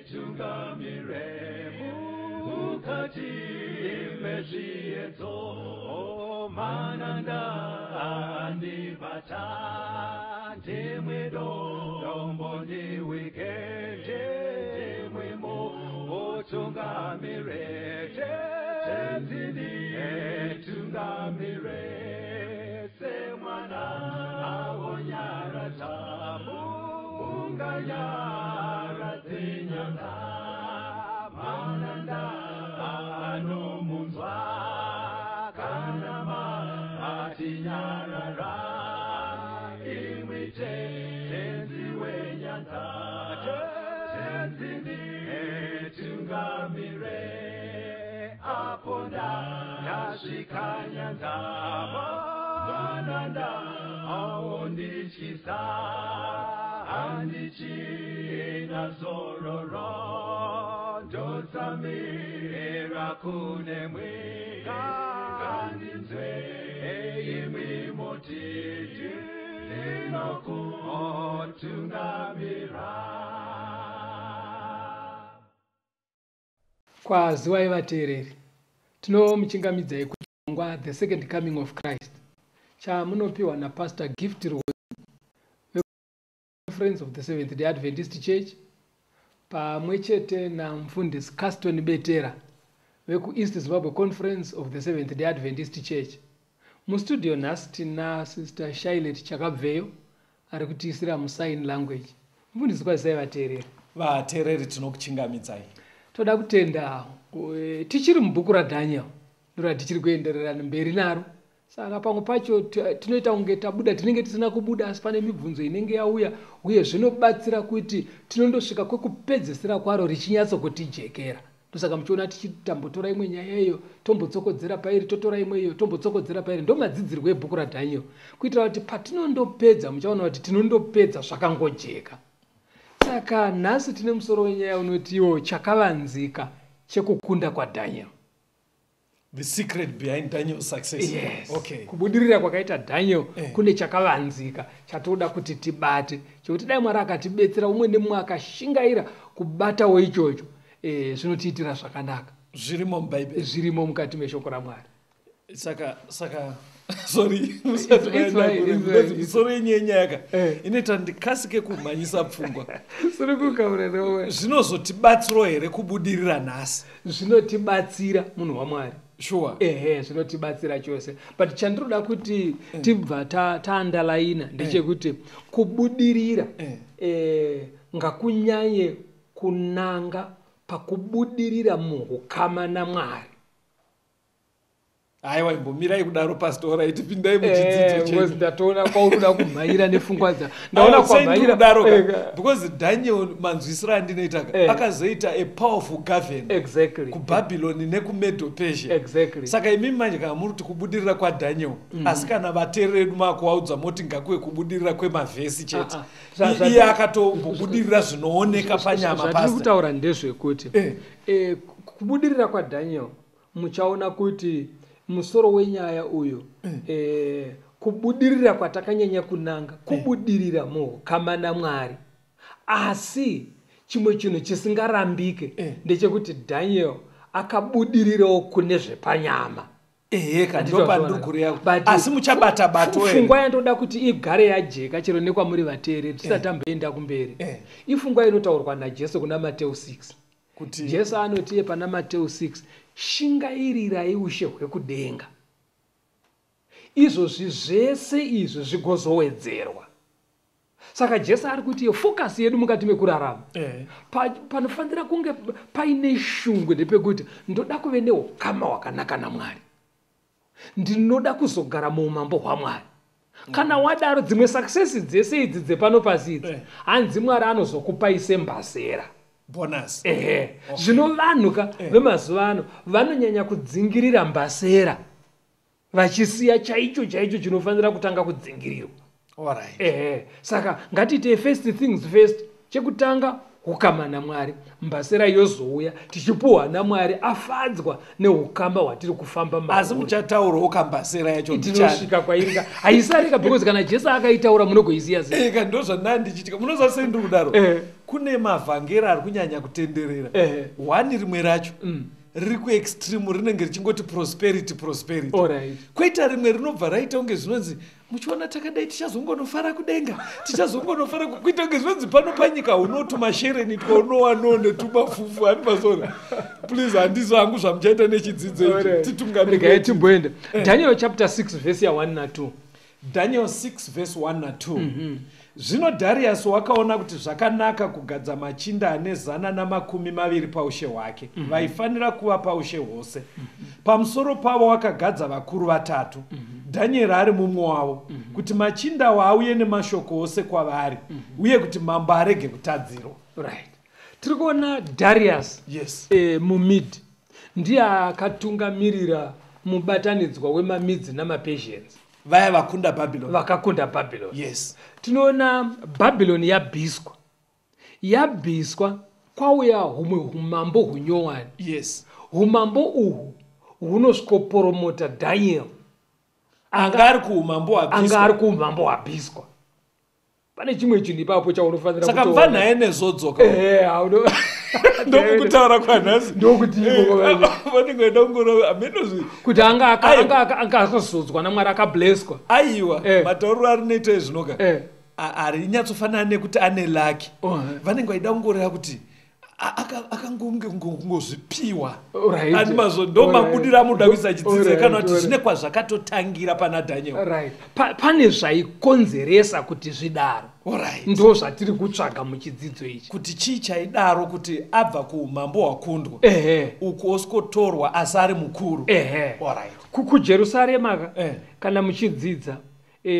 Nditungamire mukati mezviedzo, mananda andibata, ndimwe dombo ndiwike, ndimwe mutungamire, Tenzi nditungamire, semwana awonyaradza munganyaradze nyanga, mananda anomunzwa kana matinyarara, imwi Tenzi wenyanga, Tenzi nditungamire, apo ndasvika nyanza, mananda aondityisa, handichina zororo, ndotsamira kunemwi, ngandinzwe imwi moti ndinokutungamira. Kwaziwai vateereri, tinomuchingamidzai kuchirongwa The Second Coming of Christ chamunopiwa naPastor Gift Rwozi Friends of the Seventh Day Adventist Church pamwe chete namufundisi Caston Betera vekuEast Zimbabwe Conference of the Seventh Day Adventist Church. Mustudio nhasi tina Sister Shailet Chakabveyo ari kutiisira musign language. Mufundisi, kwazisai vateereri. Vateereri, tinokuchingamidzai. Toda kutenda, tichiri mubhuku raDaniel, ndora tichiri kuenderera mberi naro. Saka pamwe pacho tinoita kunge tabuda, tinenge tisina kubuda, asi pane mibvunzo inenge yauya, uye zvinobatsira kuti tinondosvika kwekupedzisira kwaro richinyatsokutijekera. Ndosaka muchiona tichitambotora imwe nyaya iyo, tombotsokodzera pairi, totora imwe iyo, tombotsokodzera pairi. Ndo madzidzirwo ebhuku raDaniel, kuitira kuti patinondopedza muchaona kuti tinondopedza zvakangojeka. Saka nhasi tine musoro wenyaya unotiwo chakavanzika chekukunda kwaDaniel. The secret behind Daniel's success. Yes. Okay. Kubudirira kwakaita Daniel kune chakavanzika chatoda kuti tibate, chekuti dai Mwari akatibetsera umwe nemumwe akashingaira kubatawo ichocho, zvinotiitira zvakanaka. Zvirimo muBhaibheri. Zvirimo mukati meshoko raMwari. Saka sorry, It's fine, it's fine. Misoro yenyaya yaka inoita ndikasike kumhanyisa pfungwa. Siri kukaura newe. Zvinozotibatsirawo here kubudirira nhasi? Zvinotibatsira, munhu waMwari. Sure. Ehe, zvinotibatsira chose. But chandiroda kuti tibva taandalaina ndechekuti kubudirira ngakunyanye kunanga pakubudirira muhukama naMwari. Aiwa, imbomirai kudaro, Pastor, right, pindai muchidzidzo chedu. Ndatoona kwauri kumhanyira nepfungwa dza ndaona kwamhanyira kudaro, because Daniel, manzwisiro andinoita, akazoita a powerful governor kuBhabhiloni nekuMedo Persia. Saka imimi manje kana muri kuti kubudirira kwaDaniel, asi kana vateereri vedu makuvaudza moti ngakuve kubudirira kwemavhesi chete, iye akatombobudirira zvinooneka panyama. Zvatiri Pastor. kutaura ndezvekuti kubudirira kwaDaniel, muchaona kuti musoro wenyaya uyu, kubudirira kwatakanyanya kunanga kubudirira muhukama naMwari. Asi chimwe chinhu chisingarambike ndechekuti Daniel akabudirirawo kune zvepanyama. Ehe, Handiti ndo pandiri wazviona? kureva. But Asi muchabata bato here? Pfungwa yandoda kuti igare yajeka chero nekwamuri vateereri tisati tamboenda kumberi, ifungwa inotaurwa naJesu kuna Mateu 6. Kuti Jesu anoti iye pana Mateu 6, shingairirai ushe hwekudenga, izvozvi zvese izvi zvigozowedzerwa. Saka Jesu ari kuti iyo focus yedu mukati mekurarama, panofanira kunge paine shungu ndepekuti ndoda kuve neukama hwakanaka naMwari, ndinoda kuzogara muumambo hwaMwari. Kana wadaro, dzimwe success dzese idzi dzepano pasi idzi, hanzi Mwari anozokupai sembasera. Bonus. Ehe. Zvino vanhu ka vemazuva ano vanonyanya kudzingirira mbasera, vachisiya chaicho chaicho chinofanira kutanga kudzingirirwa. Ehe. Saka ngatiite first things first. Chekutanga hukama naMwari, mbasera yozouya tichipuhwa naMwari afadzwa neukama hwatiri kufamba Asi mahuri. muchataurawo kambasera yacho Tinosvika kwairika, haisarika, because kana Jesu akaitaura munogoisiya sei? Eka, ndo zvandanga ndichitika. Munoziva sei ndiri kudaro? Kune mavhangeri ari kunyanya kutenderera. One, rimwe racho riri kuextreme, rinenge richingoti prosperity, prosperity. Kwoita rimwe rinobva raita kunge zvinonzi, muchiona takadai, tichazongonofara kudenga, tichazongonofara kuita kunge zvinonzi pano panyika unotumashereni twaunowanawo netumafufu. Handimazona, please, handizo hangu zvamuchaita nechidzidzo ichi. Regai. Titungamirei. Timboenda Daniel chapter 6 vhesi ya1 na2. Daniel 6 verse 1 na2. Zvino Dhariasi wakaona kuti zvakanaka kugadza machinda ane 120 paushe hwake, vaifanira kuva paushe hwose. Pamusoro pavo wakagadza vakuru vatatu, Dhanieri ari mumwe wavo, kuti machinda awo auye nemashoko ose kwavari, uye kuti mambo arege kutadzirwa. Right, tiri kuona Darius muMid, ndiye akatungamirira mubatanidzwa wemaMids namaPersians. Vaya vakunda Babylon. Vakakunda Babylon. Tinoona Bhabhiloni yabviswa, yabviswa, kwauya humwe umambo hunyowani. Umambo uhu hunosvikopromota Daniel. Anga ari kuumambo Anga hwabviswa. ari kuumambo hwabviswa. Pane chimwe chinhu ipapo chaunofanira Saka kutoona. mubva nezodzoka. Ehe, Ndokukutaura kwanhasi. Ndokuti ikoko manje. Vanenge vaida kungorova amenozvi. Kuti anga akazodzwa naMwari, akableswa. Aiwa, matauriro arinoita ezvinoka harinyatsofanana nekuti ane luck. Vanenge vaida kungoreva kuti akangozvipiwa. Andimazvo ndo mabudiro amunoda kuisa chidzidzo, kana kuti zvine kwazvakatotangira pana Daniel? Right. Pane zvaikonzeresa kuti zvidaro. Ndo zvatiri kutsvaga muchidzidzo ichi. Kuti chii chaidaro kuti abva kuumambo hwakundwa uku osikotorwa asi ari mukuru? KuJerusarema ka, kana muchidzidza,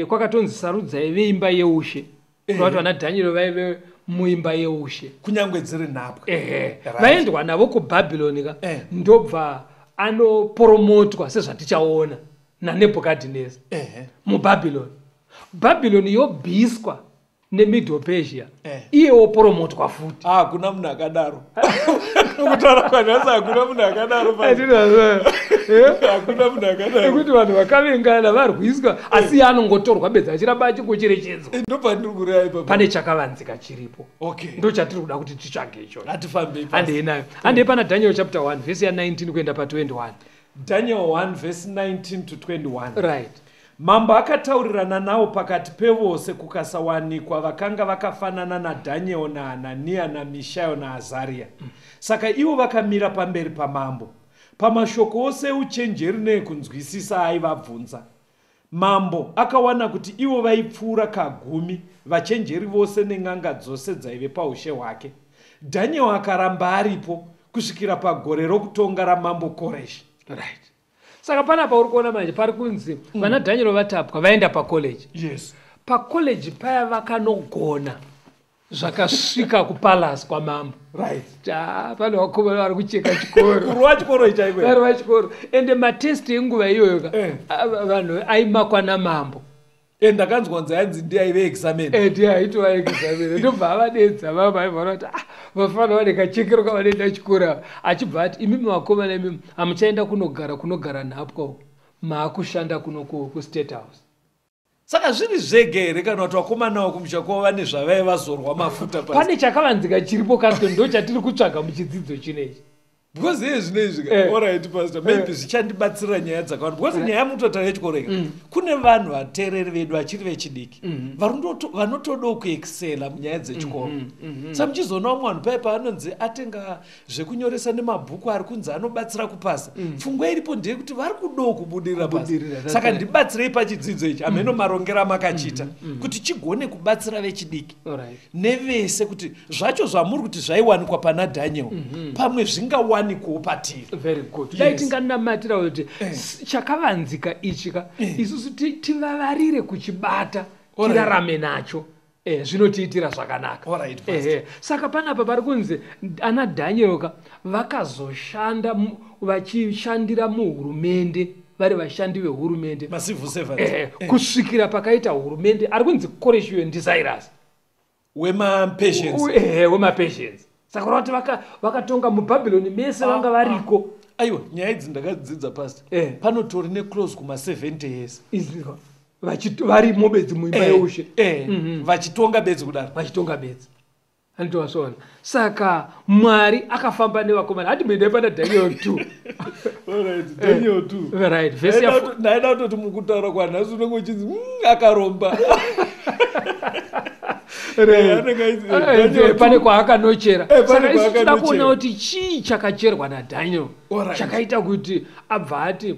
kwakatonzi sarudzai veimba yeushe, kureva kuti vana Dhanieri vaive muimba yeushe. Kunyange dziri nhapwa. Vaendwa navo kuBhabhironi ka, ndobva anopromotwa sezvatichaona naNebhukadhineza muBhabhironi. Bhabhironi yobviswa neMiddle Persia, iye wopromotwa futi. Ah, hakuna munhu akadaro. Kutaura kwanhasi, hakuna munhu akadaro pasi. Hakuna munhu akadaro. Ekuti vanhu vakavengana, varwiswa, asi iye anongotorwa bedzi achiramba achingocherechedzwa. Ndobva ndiri kureva ipapo. Pane chakavanzika chiripo. Ndo chatiri kuda kuti titsvage ichocho. Hatifambei pasi. Handei nayo, handei pana Daniel chapter 1 vhesi ya19 kuenda pa21. Daniel 1 verse 19 to 21. Mambo akataurirana navo pakati pevose, kukasawanikwa vakanga vakafanana naDhaniel, naHananiya, naMishael, naAzariya. Saka ivo vakamira pamberi pamambo. Pamashoko ose euchenjeri neekunzwisisa aivabvunza, mambo akawana kuti ivo vaipfuura kagumi vachenjeri vose nen'anga dzose dzaive paushe hwake. Dhaniel akaramba aripo kusvikira pagore rokutonga ramambo Koreshi. Right, saka panapa uri kuona manje pari kunzi vana Dhaniel vatapwa vaenda pacollege. Pacollege paya vakanogona zvakasvika kupalace kwamambo. Ta pane vakomana vari kucheka chikoro. Kurwa chikoro chaiko. Vari vachikoro, ende matest enguva iyoyo ka, vanhu aimakwa namambo. Ndakanzwa nzi yanzi ndiye aive examiner. Ndiye aitova examiner. Ndobva avadedza vamwe, aibva kuti, ah, vafana vane kachekero kavanoenda chikoro ava. Achibva ati, imimi vakomana imimi, hamuchaenda kunogara kunogara nhapwa uko, maakushanda kuno kuState House. Saka zviri zvege here, kana kuti vakomanawo kumusha kwavo vane zvavaiva vazorwa mafuta pasi? Pane chakavanzika chiripo kasto, ndo chatiri kutsvaga muchidzidzo chinechi. Because iye zvino izvi, alright pastor, maybe zvichandibatsira nyaya dzakawanda, because nyaya yamutotaura yechikoro ika, kune vanhu vateereri vedu vachiri vechidiki vanotodawo kuexcela munyaya dzechikoro. Saka muchizoona vamwe vanhu pai paanonzi atenga zvekunyoresa nemabhuku ari kunzi anobatsira kupasa, pfungwa iripo ndeyekuti vari kudawo kubudirira pasi. Kubudirira, that's Saka right. ndibatsirei pachidzidzo ichi, hameno marongero amakachiita kuti chigone kubatsira vechidiki nevese, kuti zvacho zvamuri kuti zvaiwanikwa pana Daniel, pamwe zvingawanikwawo patiri. Very good. Dai tinganamatira kuti chakavanzika ichi ka, isusu tivavarire kuchibata, tirarame nacho, zvinotiitira zvakanaka. Alright, Pastor. Ehe. Saka panapa pari kunzi ana Daniel ka vakazoshanda vachishandira muhurumende, vari vashandi vehurumende. Macivil servants. Ehe, kusvikira pakaita hurumende ari kunzi Koreshiyo ndiCyrus. WemaPersians. Ehe, wemaPersians. Saka kureva kuti vakatonga muBhabhironi mese, vanga variko. Aiwa, nyaya idzi ndakadzidza, pastor. Panotori neclose kuma70 years. Izvo, varimo bedzi muimba yeushe. Vachitonga bedzi kudaro. Vachitonga bedzi. Anditowasona. Saka Mwari akafamba nevakomana. Hati muendai pana Daniel 2. Alright, Daniel 2. Right, verse ya Ndaida kutoti mukutaura kwanhasi unenge uchinzi akaromba. Pane kwaakanochera. Saka isu tinoda kuona kuti chii chakacherwa naDaniel chakaita kuti abva ati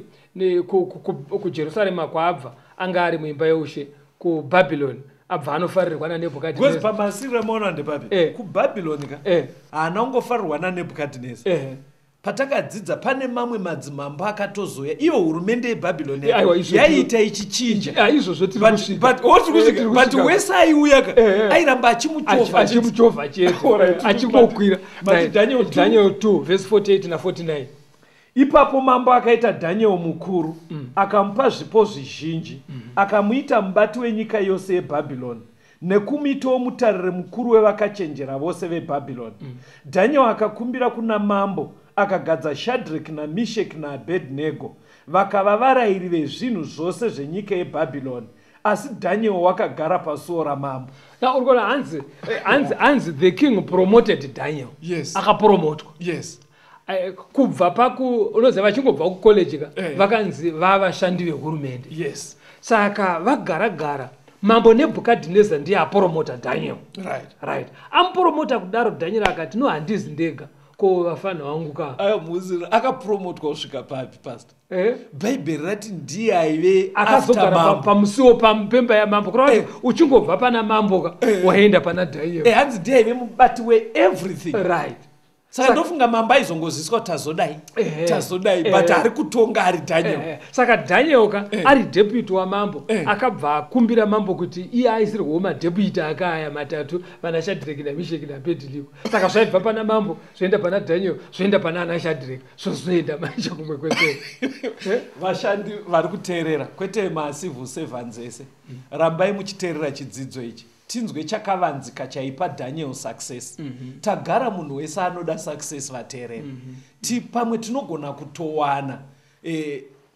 kuJerusarema kwaabva anga ari muimba yeushe, kuBhabhiloni abva anofarirwa naNebhukadhineza. Because pamasirira maona ndepapi? KuBhabhiloni ka haana kungofarirwa naNebhukadhineza. Patakadzidza pane mamwe madzimambo akatozoya, iyo hurumende yeBhabhiloni yaiita ichichinja. Izvozvo tiri kusvika. But wese aiuya ka airamba achimuchovha achimuchovha chete achingokwira. Daniel 2 verse 48 na 49. Ipapo mambo akaita Daniel mukuru, akamupa zvipo zvizhinji, akamuita mubati wenyika yose yeBhabhiloni, nekumuitawo mutariri mukuru wevakachenjera vose veBhabhiloni. Daniel akakumbira kuna mambo, akagadza Shadrach naMeshach naAbednego, vakava varayiri vezvinhu zvose zvenyika yeBhabhiloni. Asi Daniel wakagara pasuo ramambo. Now uri kuona hanzi the king promoted Daniel. Yes. Akapromotwa. Yes. Kubva paku unoziva vachingobva kucollege ka vakanzi vavashandi vehurumende. Yes. Saka vagaragara mambo Nebhukadhineza ndiye apromota Daniel. Right. Right. Amupromota kudaro Daniel akati no handizi ndega ko vafana vangu ka. Ayo muzira akapromotwa kusvika papi pastor? Bhaibheri rati ndiye aive akazogara pamusiwo pemba yamambo. Kureva kuti uchingobva pana mambo ka waenda pana Daniel. Hanzi ndiye aive mubati we everything. Right. Saka ndofunga mambo aizongoziswa tazodai tazodai but ari kutonga ari Daniel. Saka Daniel ka ari deputy wamambo akabva akumbira mambo kuti iye aisirwewo madeputy akaya matatu vana Shadrach naMeshach naAbednego. Saka zvaibva pana mambo zvoenda pana Daniel zvoenda pana ana Shadrach zvozoenda manje kumwe kwese. Vashandi vari kuteerera kwete macivil servants ese, rambai muchiteerera chidzidzo ichi tinzwe chakavanzika chaipa Daniel success. Tagara munhu wese anoda success vateerera. Pamwe tinogona kutowana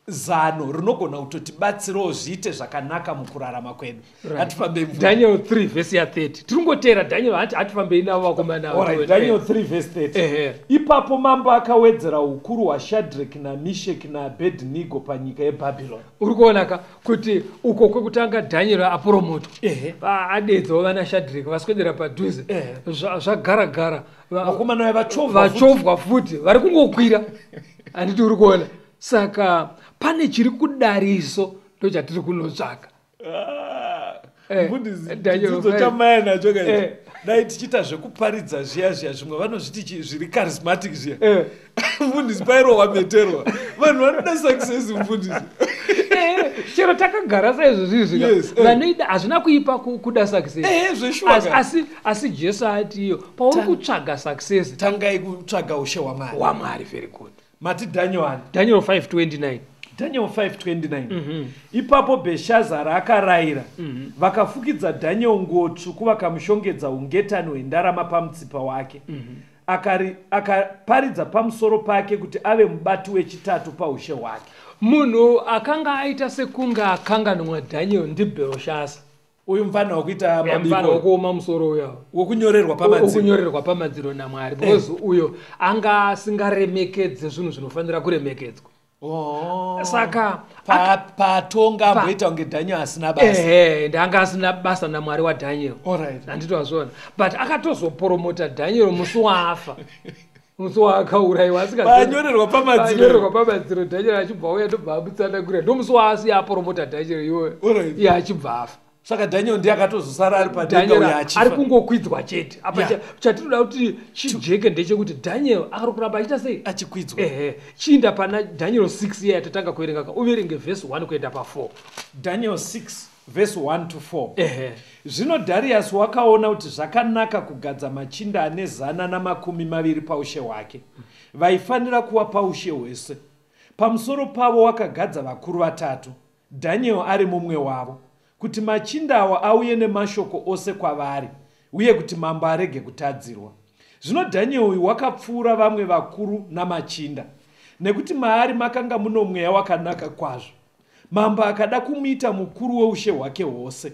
zano rinogona kutotibatsirawo zviite zvakanaka mukurarama kwedu. Hatifambei mvura. Daniel 3 verse ya 30. Tiringoteera Daniel hatifambei navo vakomana. Alright, Daniel 3 verse 30. Ipapo mambo akawedzera ukuru hwaShadrach naMeshach naAbednego panyika yeBhabhiloni. Uri kuona ka kuti uko kwekutanga Daniel apromotwa. Adedzawo vana Shadrach vaswedera padhuze. Zvagaragara. Vakomana vachovhwa vachovhwa futi vari kungokwira. Handiti uri kuona. Saka pane chiri kudariso ndo chatiri kunotsvaka. Chidzidzo chamaya nacho kaizvi. Dai tichiita zvekuparidza zviya zviya zvimwe vanozviti zviri charismatic zviya. Mufundisi pairohwa meterwa. Vanhu vanoda success mufundisi. Chero takagara saizvozvi izvi vanoida hazvina kuipa kuda success. Zveshuwa. Asi Jesu ati iyo pauri kutsvaga success tangai kutsvaga ushe hwaMwari. HwaMwari, very good. Mati Daniel ani? Daniel 5:29. Daniel 5:29. Ipapo Bheshazara akarayira, vakafukidza Daniel nguo tsvuku vakamushongedza ungetani hwendarama pamutsipa wake. Akaparidza pamusoro pake kuti ave mubati wechitatu paushe hwake. Munhu akanga aita sekunge akanganwa Daniel ndiBhelshaza. Uyu mufana wekuita mabiko wekuoma musoro uyo wekunyorerwa pamadziro, wekunyorerwa pamadziro naMwari, because uyo anga asingaremekedze zvinhu zvinofanira kuremekedzwa. Saka patonga amboita kunge Daniel asina basa. Ndanga asina basa naMwari waDaniel. Handitowazviona. But akatozopromota Daniel musi waafa. Musi waakaurayiwa asinganyorerwa pamadziro. Pamadziro Daniel achibva auya ndobva amutsanangurira. Ndomusi waasiya apromota Daniel iwoyo. Iye achibva afa. Saka Daniel ndiye akatozosara ari padenga uyo achifa. Ari kungokwidzwa chete. Apa chatinoda kuti chijeke ndechekuti Daniel ari kuramba achiita sei? Achikwidzwa. Chiinda pana Daniel 6 iye yatatanga kuverenga ka uverenge verse 1 kuenda pa 4. Daniel 6 verse 1 to 4. Zvino Darius wakaona kuti zvakanaka kugadza machinda ane 120 paushe hwake. Vaifanira kuva paushe hwese. Pamusoro pavo wakagadza vakuru vatatu, Daniel ari mumwe wavo, kuti machinda awa auye nemashoko ose kwavari, uye kuti mambo arege kutadzirwa. Zvino Daniel uyu wakapfuura vamwe vakuru namachinda, nekuti maari makanga muno mweya wakanaka kwazvo. Mambo akada kumuita mukuru weushe hwake hwose.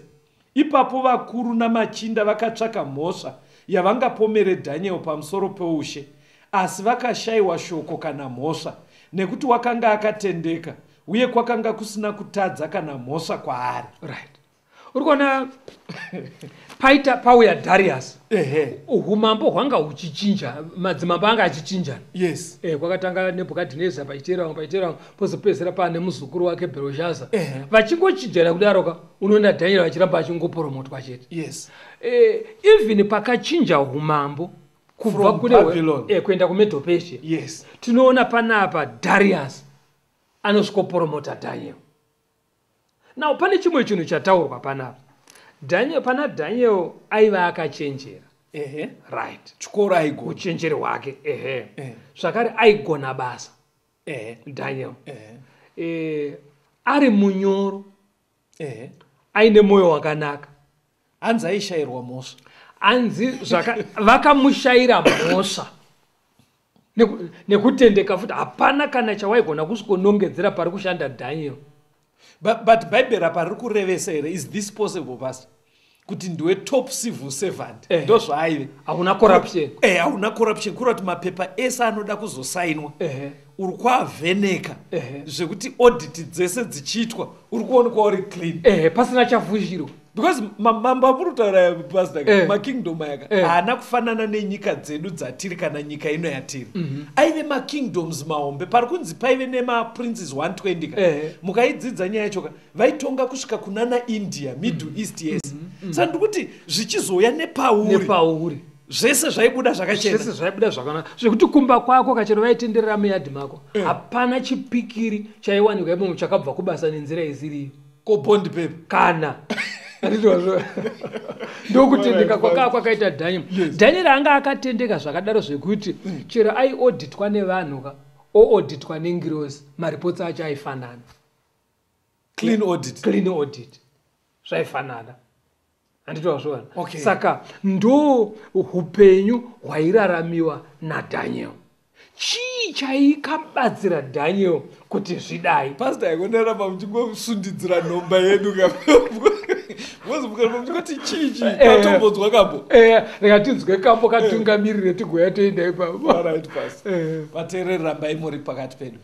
Ipapo vakuru namachinda vakatsvaka mhosva Yavangapomere Dhaniel pamusoro peushe, asi vakashayiwa shoko kana mhosva, nekuti wakanga akatendeka uye kwakanga kusina kutadza kana mhosva kwaari. Right, uri kuona paita pauya Darius. Umambo hwanga huchichinja, madzimambo anga achichinjana. Kwakatanga Nebhukadhineza, pachiteera pachiteera, pozopedzisira paane muzukuru wake Bheroshaza. Vachingochinjana kudaroka, unoona Dhaniel vachiramba achingopromotwa chete. Even pakachinja umambo kubva From kune Babylon. Kuenda kuMedo-Persia, tinoona panapa Darius anosvikopromota Daniel. Now pane chimwe chinhu chataurwa panapa. Daniel, pana Daniel aiva akachenjera. Right. Chikoro aigona. Uchenjeri hwake, ehe. Zvakare aigona basa. Daniel ari munyoro, aine mwoyo wakanaka. Hanzi aishayirwa mhosva. Anzi vakamushayira mhosva nekutendeka futi. Hapana kana chawaigona kusvikonongedzera pari kushanda Daniel. But bhaibheri apa riri kurevesa here? Is this possible, pastor, kuti ndiwe top civil servant? Ndo zvaaive. Hakuna corruption. Hauna corruption, kureva kuti mapepa ese anoda kuzosainwa uri kuavheneka, zvekuti audit dzese dzichiitwa uri kuonekwa uri clean. Ehe, pasina chafushirwa. Because mambo amuri kutaura, pastor, makingdom aya haana kufanana nenyika dzedu dzatiri kana nyika ino yatiri. Aive makingdoms mahombe. Pari kunzi paive nemaprinces 120 ka. Mukaidzidza nyaya yacho ka, vaitonga kusvika kunana India, Middle East, yes. Saka ndikuti zvichizouya nepauri, nepauri, zvese zvaibuda zvakachena. Zvese zvaibuda zvakanaka, zvekuti kumba kwako kachero vaitenderera muyadhi mako, hapana chipikiri chaiwanikwa imomo chakabva kubasa nenzira isiriyo. Ko bond paper? Kana handizvozvo, ndokutendeka kwakaa kwakaita Daniel. Daniel anga akatendeka zvakadaro zvekuti chero aiauditwa nevanhu ka, oauditwa nengirozi, maripotsi acho aifanana. Clean audit. Clean audit, zvaifanana, handiti wazviona? Okay. Saka ndo upenyu hwairaramiwa naDaniel. Chii chaikabatsira Daniel kuti zvidai? Pastor, yakonaramba muchingosundidzira nhomba yedu ka, mozomukaramba muchingoti chii chii. Tatombodzwa kambo. Rega tinzwe kambo katungamirire, tigoya toenda ipapo. Alright, pastor. Vateereri, rambai muri pakati pedu.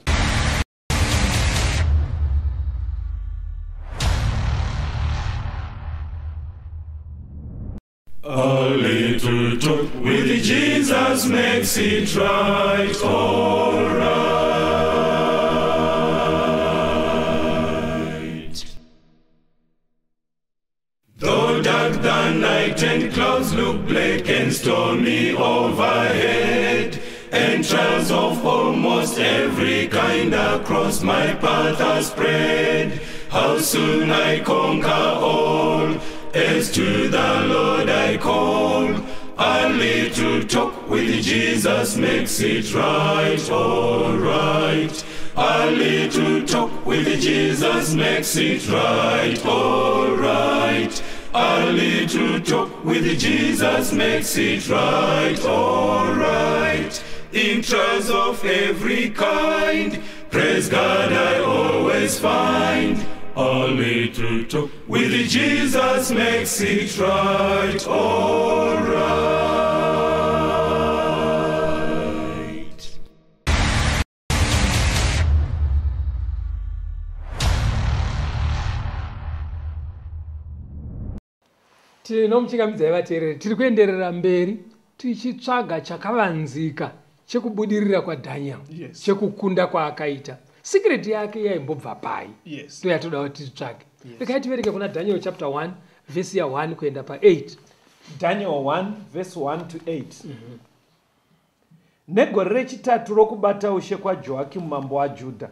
A little talk with Jesus makes it right, all right. Though dark the night and clouds look black and stormy overhead, and trials of almost every kind across my path are spread, how soon I conquer all, as to the Lord I call. A little talk with Jesus makes it right, all right. A little talk with Jesus makes it right, all right. A little talk with Jesus makes it right, all right. In trials of every kind, praise God I always find. A little talk with Jesus makes it right, all right. Tinomuchingamidzai vateereri, tiri kuenderera mberi tichitsvaga chakavanzika chekubudirira kwaDaniel, chekukunda kwaakaita. Secret yake yaimbobva pai? Ndoyatoda kuti titsvage. Regai tiverenge kuna Daniel chapter 1 vhesi ya1 kuenda pa8. Daniel 1 verse 1 to 8. Negore rechitatu rokubata ushe kwaJoakimu mambo waJudha,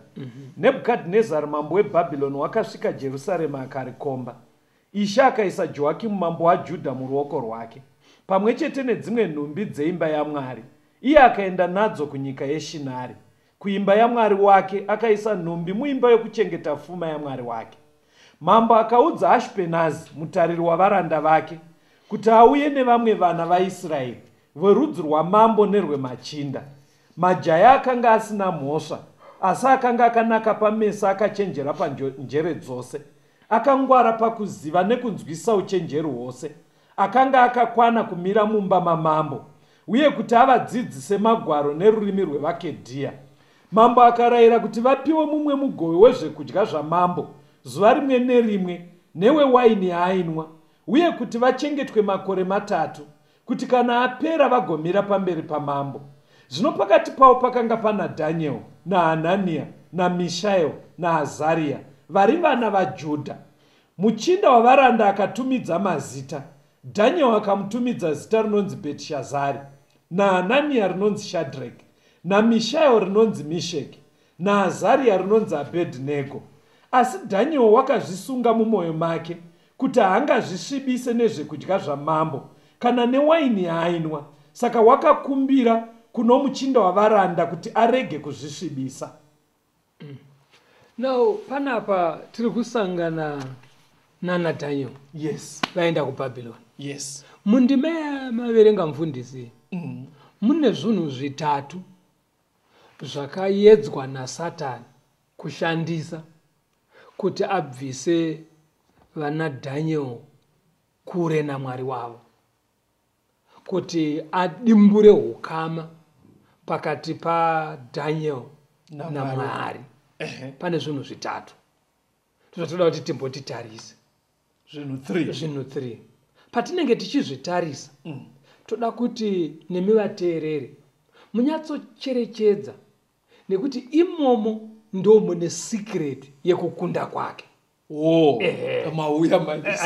Nebhukadhinezari mambo weBhabhironi wakasvika Jerusarema akarikomba. Ishe akaisa Joakimu mambo waJudha muruoko rwake, pamwe chete nedzimwe nhumbi dzeimba yaMwari. Iye akaenda nadzo kunyika yeShinari, kuimba yamwari wake, akaisa nhumbi muimba yokuchengeta fuma yamwari wake. Mambo akaudza Ashipenazi, mutariri wavaranda vake, kuti auye nevamwe vana vaIsraeri verudzi rwamambo nerwemachinda, majaya akanga asina mhosva, asi akanga akanaka pameso, akachenjera panjere dzose, akangwara pakuziva nekunzwisisa uchenjeri hwose. Akanga akakwana kumira mumba mamambo, uye kuti avadzidzise magwaro nerurimi rwevaKedhia. Mambo akarayira kuti vapiwe mumwe mugove wezvekudya zvamambo zuva rimwe nerimwe newewaini yaainwa, uye kuti vachengetwe makore 3, kuti kana apera vagomira pamberi pamambo. Zvino pakati pavo pakanga pana Dhaniel naHanania naMishael naAzaria, vari vana vaJudha. Muchinda wavaranda akatumidza mazita. Dhaniel akamutumidza zita rinonzi Bhetishazari, naHanania rinonzi Shadrach, naMishael rinonzi Misheki, naAzaria rinonzi Abednego. Asi Dhaniel wakazvisunga mumwoyo make kuti haangazvisvibise nezvekudya zvamambo kana newaini yaainwa. Saka wakakumbira kuno muchinda wavaranda kuti arege kuzvisvibisa. Now panapa tiri kusangana nana Daniel. Yes. Vaenda kuBhabhiloni. Yes. Mundima yamaverenga mufundisi, mune zvinhu 3 zvakayedzwa naSatani kushandisa kuti abvise vana Daniel kure naMwari wavo, kuti adimbure hukama pakati paDaniel naMwari. Pane zvinhu 3 zvatoda kuti timbotitarise. Zvinhu 3. Zvinhu 3. Patinenge tichizvitarisa, toda kuti nemi vateereri munyatsocherechedza, nekuti imomo ndo mune secret yekukunda kwake. Mauya manje.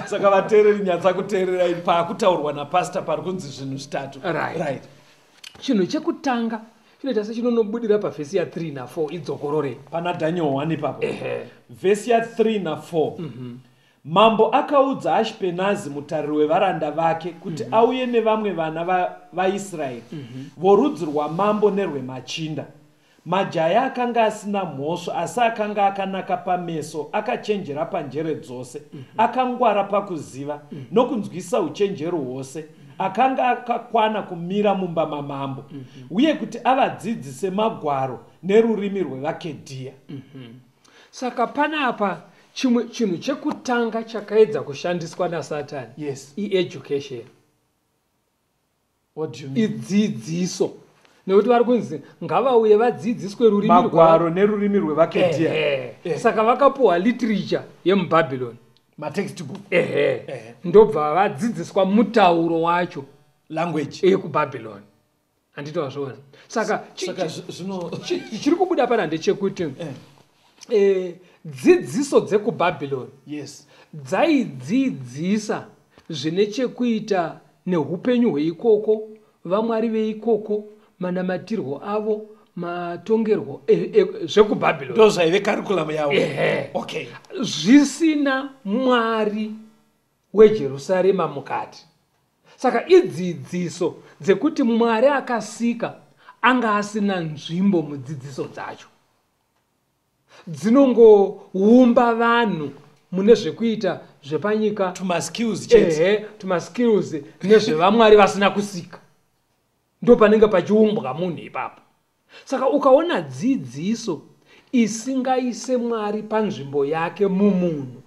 Saka vateereri nyatsa kuteerera paakutaurwa napastor pari kunzi zvinhu 3. Right. Chinhu chekutanga chinoita sechinonobudira pavhesi ya 3 na 4 idzokorore. Pana Daniel 1 ipapo. Vhesi ya 3 na 4. Mambo akaudza Ashpenazi mutariri wevaranda vake kuti auye nevamwe vana vaIsraeri vorudzi rwamambo nerwemachinda. Majaya akanga asina mhosva, asi akanga akanaka pameso, akachenjera panjere dzose, akangwara pakuziva nokunzwisa uchenjeri hwose, akanga akakwana kumira mumba mamambo, uye kuti avadzidzise magwaro nerurimi rwevaKedhia. Saka panapa chimwe chinhu chekutanga chakaedza kushandiswa naSatani, yes, ieducation. What do you mean? Idzidziso. Nekuti vari kunzi ngavauye vadzidziswe rurimi magwaro nerurimi rwevaKedhia. Saka vakapuwa literature yemuBhabhiloni, matextbook. Ndobva vadzidziswa mutauro wacho, language yekuBhabhiloni. Handiti wazviona? Saka chiri kubuda pana ndechekuti dzidziso dzekuBhabhiloni, yes, dzaidzidzisa zvine chekuita neupenyu hweikoko, vamwari veikoko, manamatirwo avo, matongerwo zvekuBhabhiloni. Ndo zvaive curriculum yavo. Okay. Zvisina Mwari weJerusarema mukati. Saka idzidziso dzekuti Mwari akasika anga asina nzvimbo mudzidziso dzacho, dzinongoumba vanhu mune zvekuita zvepanyika, tumaskills chete, tumaskills nezvevamwari vasina kusika. Ndo panenge pachiumbwa munhu ipapo. Saka ukaona dzidziso isingaise Mwari panzvimbo yake mumunhu,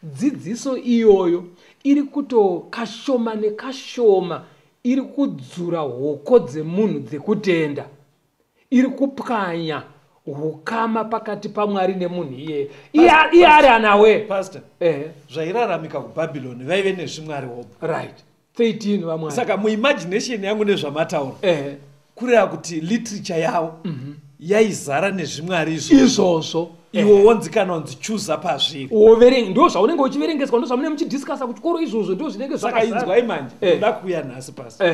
dzidziso iyoyo iri kuto kashoma nekashoma iri kudzura hoko dzemunhu dzekutenda, iri kupwanya hukama pakati paMwari nemunhu iyeye. Iye ari anawe. Pastor, zvairaramika kuBhabhiloni vaive nezvimwari hobo. Right. 13 vamwari. Saka muimagination yangu nezvamataura, kureva kuti literature yavo yaizara nezvimwari izvozvo. Iwo wonzi kana unzi chuza pazviri. Woverenga, ndo zvaunenge uchiverengeswa, ndo zvamunenge muchidiscussa kuchikoro izvozvo, ndo zvinenge zvakazara. Saka inzwai manje, ndoda kuuya nhasi pasi.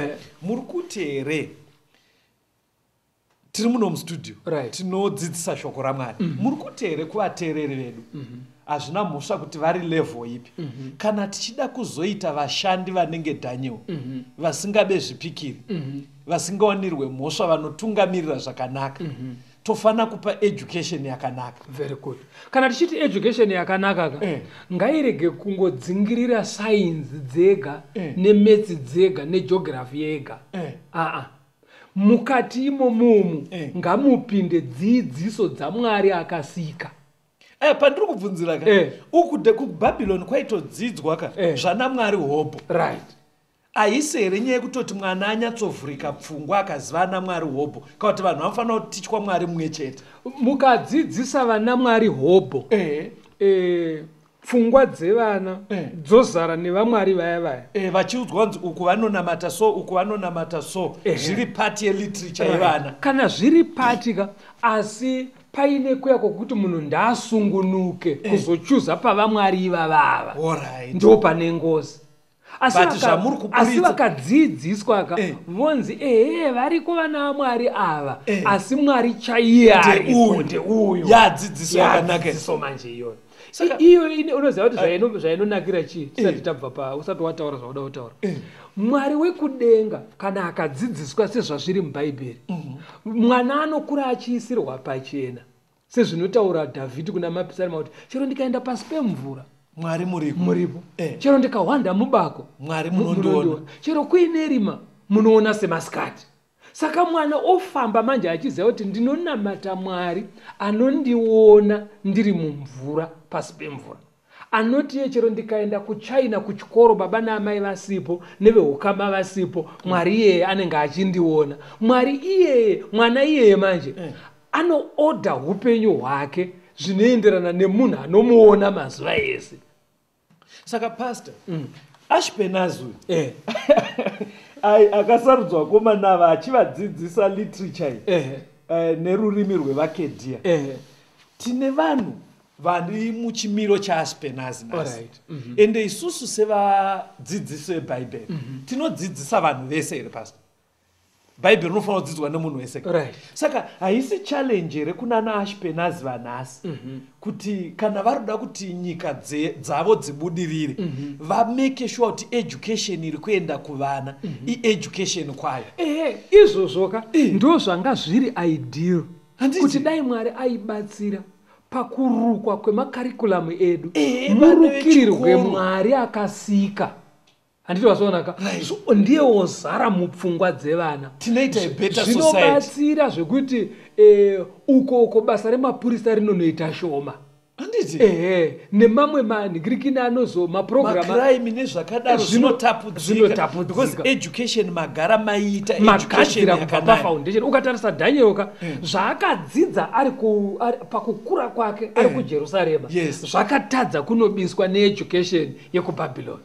Muri kuti here tiri muno mustudio, tinodzidzisa shoko raMwari. Muri kuti here kuvateereri vedu, hazvina mhosva kuti vari level ipi, kana tichida kuzoita vashandi vanenge Daniel, vasingabe zvipikiri, vasingawanirwe mhosva, vanotungamirira zvakanaka, tofana kupa education yakanaka. Very good. Kana tichiti education yakanaka ka, ngairege kungodzingirira science dzega, nemaths dzega, negeography yega. Mukati imomomu ngamupinde dzidziso dzaMwari akasika. Pandiri kubvunzira ka, uku kuBhabhiloni kwaitodzidzwa ka zvana Mwari hobho. Right. Haisi here nyaya yekutoti mwana anyatsovhurika pfungwa akaziva ana Mwari hobho, kana kuti vanhu vanofanira kutichwa Mwari mumwe chete? Mukadzidzisa vana Mwari hobho, pfungwa dzevana dzozara nevamwari vaya vaya. Vachiudzwa kunzi uku vanonamata so, uku vanonamata so, zviri pati yeliterature yevana. Kana zviri pati ka, asi paine kuya kwokuti munhu ndaasungunuke kuzochuza pavamwari ivavava. Ndo pane ngozi. Asi vakadzidziswa ka, vonzi ehe variko vana vaMwari ava, asi Mwari chaiye aripo ndeuyu. Yadzidziso yakanaka. Yadzidziso manje iyoyo. Iyo unoziva kuti zvainonakira chii? Tisati tabva pa, usati wataura zvauda kutaura. Mwari wekudenga kana akadzidziswa sezvazviri muBhaibheri, mwana anokura achiisirwa pachena sezvinotaura Dhavhidhi kuna Mapisarema kuti chero ndikaenda pasi pemvura Mwari muripo, muripo. Chero ndikahwanda mubako Mwari munondiona, chero kuine rima munoona semasikati. Saka mwana ofamba manje achiziva kuti ndinonamata Mwari anondiona ndiri mumvura, pasi pemvura. Anoti iye chero ndikaenda kuChina kuchikoro baba naamai vasipo neveukama vasipo, Mwari iyeye anenge achindiona. Mwari iyeye, mwana iyeye manje anoodha upenyu hwake zvinoenderana nemunhu anomuona mazuva ese. Saka pastor, Ashpenazi uyu akasarudzwa vakomana ava achivadzidzisa literature nerurimi rwevaKedhia. Tine vanhu vari muchimiro chaAshpenazi nhasi. Ende isusu sevadzidzisi veBhaibheri tinodzidzisa vanhu vese here pastor? Bhaibheri rinofanira kudzidzwa nemunhu wese. Saka haisi challenge here kunana Ashpenazi vanhasi kuti kana vari kuti nyika dzavo dzibudirire, vamake sure kuti education iri kuenda kuvana ieducation kwayo? Izvozvoka ndo zvanga zviri ideal, kuti dai Mwari aibatsira pakurukwa kwemakarikulamu edu, murukirirwe Mwari akasika. Handiti wazoonaka? So, ndiye wozara mupfungwa dzevana. Tinoita a better society. Zvinobatsira zvekuti uko basa remapurisa rinonoita shoma. Handiti? Nemamwe manhikirikini anozo maprogram macrime nezvakadaro zvinotapudzika. Because education magara maiita education yakanaka pafoundation. Ukatarisa Daniel ka, zvaakadzidza ari pakukura kwake ari kuJerusarema, zvakatadza kunobiswa needucation yekuBabylon.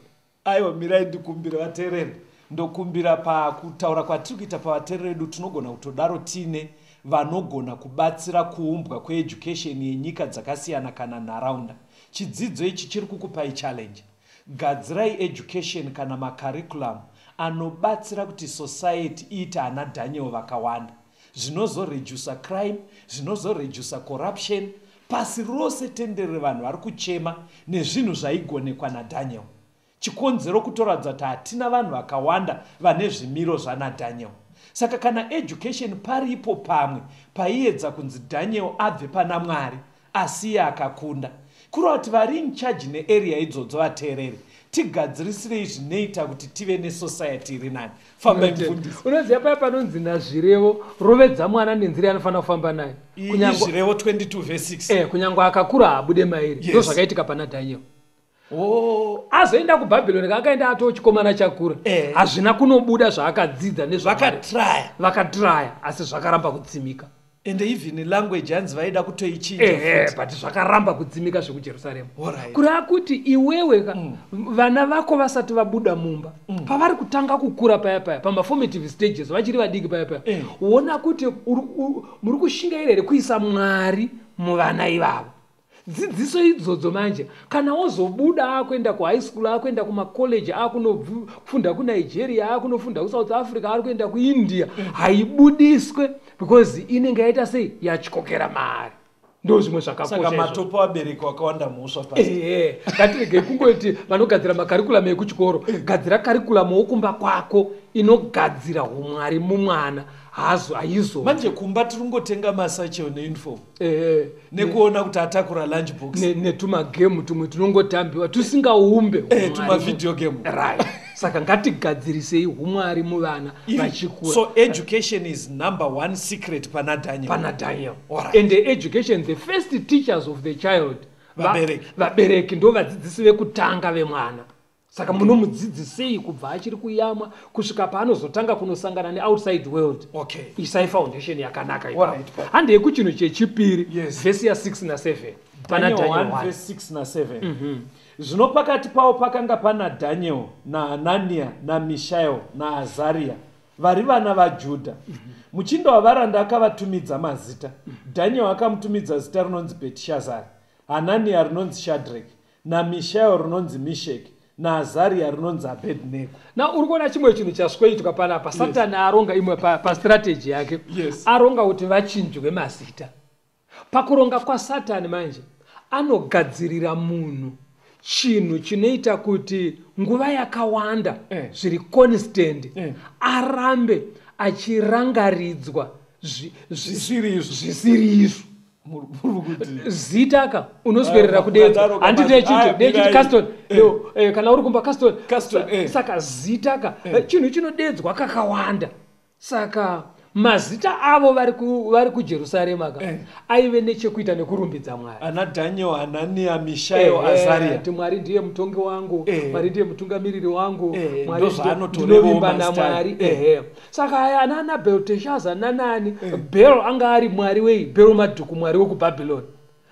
Aiwa, mirai ndikumbire vateereri. Ndokumbira pakutaura kwatiri kuita pavateereri vedu, tinogona kutodaro tiine vanogona kubatsira kuumbwa kweeducation yenyika dzakasiyana kana nharaunda. Chidzidzo ichi chiri kukupai challenge. Gadzirai education kana macurriculum anobatsira kuti society iite ana Daniel vakawanda, zvinozoredusa crime, zvinozoredusa corruption pasi rose tenderere. Vanhu vari kuchema nezvinhu zvaigonekwa naDaniel. Chikonzero kutoratidza kuti hatina vanhu vakawanda vane zvimiro zvanaDaniel. Saka kana education paripo pamwe paiedza kunzi Daniel abve pana Mwari, asi iye akakunda, kureva kuti vari in charge nearea idzodzo, vateereri, tigadzirisirei zvinoita kuti tive nesociety iri nani. Fambai mufundisi. Unoziva paya panonzi nazvirevo, rovedza mwana nenzira yaanofanira kufamba nayo, Zvirevo 22 verse 6. Kunyange akakura haabude mairi. Ndo zvakaitika pana Daniel. Azoenda kuBhabhironi, kaakaenda atoo chikomana chakura, hazvina kunobuda zvaakadzidza. Nezvakatraya. Vakatraya, asi zvakaramba kudzimika. Ende even language hanzi vaida kutoichinja. But zvakaramba kudzimika zvekuJerusarema. Kureva kuti iwewe ka, vana vako vasati vabuda mumba, pavari kutanga kukura paya paya pamaformative stages, vachiri vadiki paya paya, ona kuti muri kushingaira here kuisa Mwari muvana ivavo. Dzidziso idzodzo manje, kana wozobuda akuenda kuhigh school, akuenda kumacollege, akunofunda kuNigeria, akunofunda kuSouth Africa, ari kuenda kuIndia, haibudiswe because inenge yaita sei, yatyokera mari. Ndo zvimwe zvakakosha. Saka matopa vabereki vakawanda mhosva pasi. Ehe, ngatiregei kungoti vanogadzira makarikulamu ekuchikoro. Gadzira karikulamu wokumba kwako inogadzira umwari mumwana. Hazo haizo. Manje kumba tiri kungotenga masachel neuniform nekuona kuti atakura lunch box. Netumagemu tumwe tunongotambiwa tusingaumbe Tumavideo game. Right. Saka ngatigadzirisei humwari muvana vachikura. So education is number one secret pana Daniel. Pana Daniel. Alright. And the education, the first teachers of the child, Vabereki. Vabereki ndo vadzidzisi vekutanga vemwana. Saka munomudzidzisei kubva achiri kuyamwa kusvika paanozotanga kunosangana neoutside world. Okay. Isai foundation yakanaka ipapo. Alright, pa- Handei kuchinhu chechipiri, Yes. vhesi ya6 na7. Pana Daniel Daniel 1 1. verse 6 na7. Zvino pakati pavo pakanga pana Daniel naHanania naMishael naAzaria vari vana vaJudha. Muchinda wavaranda akavatumidza mazita. Daniel akamutumidza zita rinonzi Bhetishazari, Hanania rinonzi Shadrach, naMishael rinonzi Mishek, naAzaria rinonzi Abednego. Na uri kuona chimwe chinhu chasweiitwa panapa. Satani aronga imwe pastrategy yake. Yes. Aronga kuti vachinjwe mazita. Pakuronga kwaSatani manje anogadzirira munhu chinhu chinoita kuti nguva yakawanda zviri constant arambe achirangaridzwa Zvisiri izvo. zvisiri izvo. Muri kuti Zita ka unoswerera Ah, kudedza. mukadaro Handiti kamazi- nechiti mirai. Caston. Yo, kana uri kumba Caston. Caston, Saka zita ka chinhu chinodedzwa kakawanda. Saka mazita avo vari kuJerusarema ka aive nechekuita nekurumbidza Mwari. Ana Daniel, Hanania, Mishael, Azaria. Kuti Mwari ndiye mutongi wangu, Mwari ndiye mutungamiriri wangu, Mwari Ndozvaanotorevawo ndinovimba mazita. naMwari. Saka aya ana Belteshazzar nanani, Bel anga ari mwari wei? Bel Madhuku, mwari wekuBhabhiloni.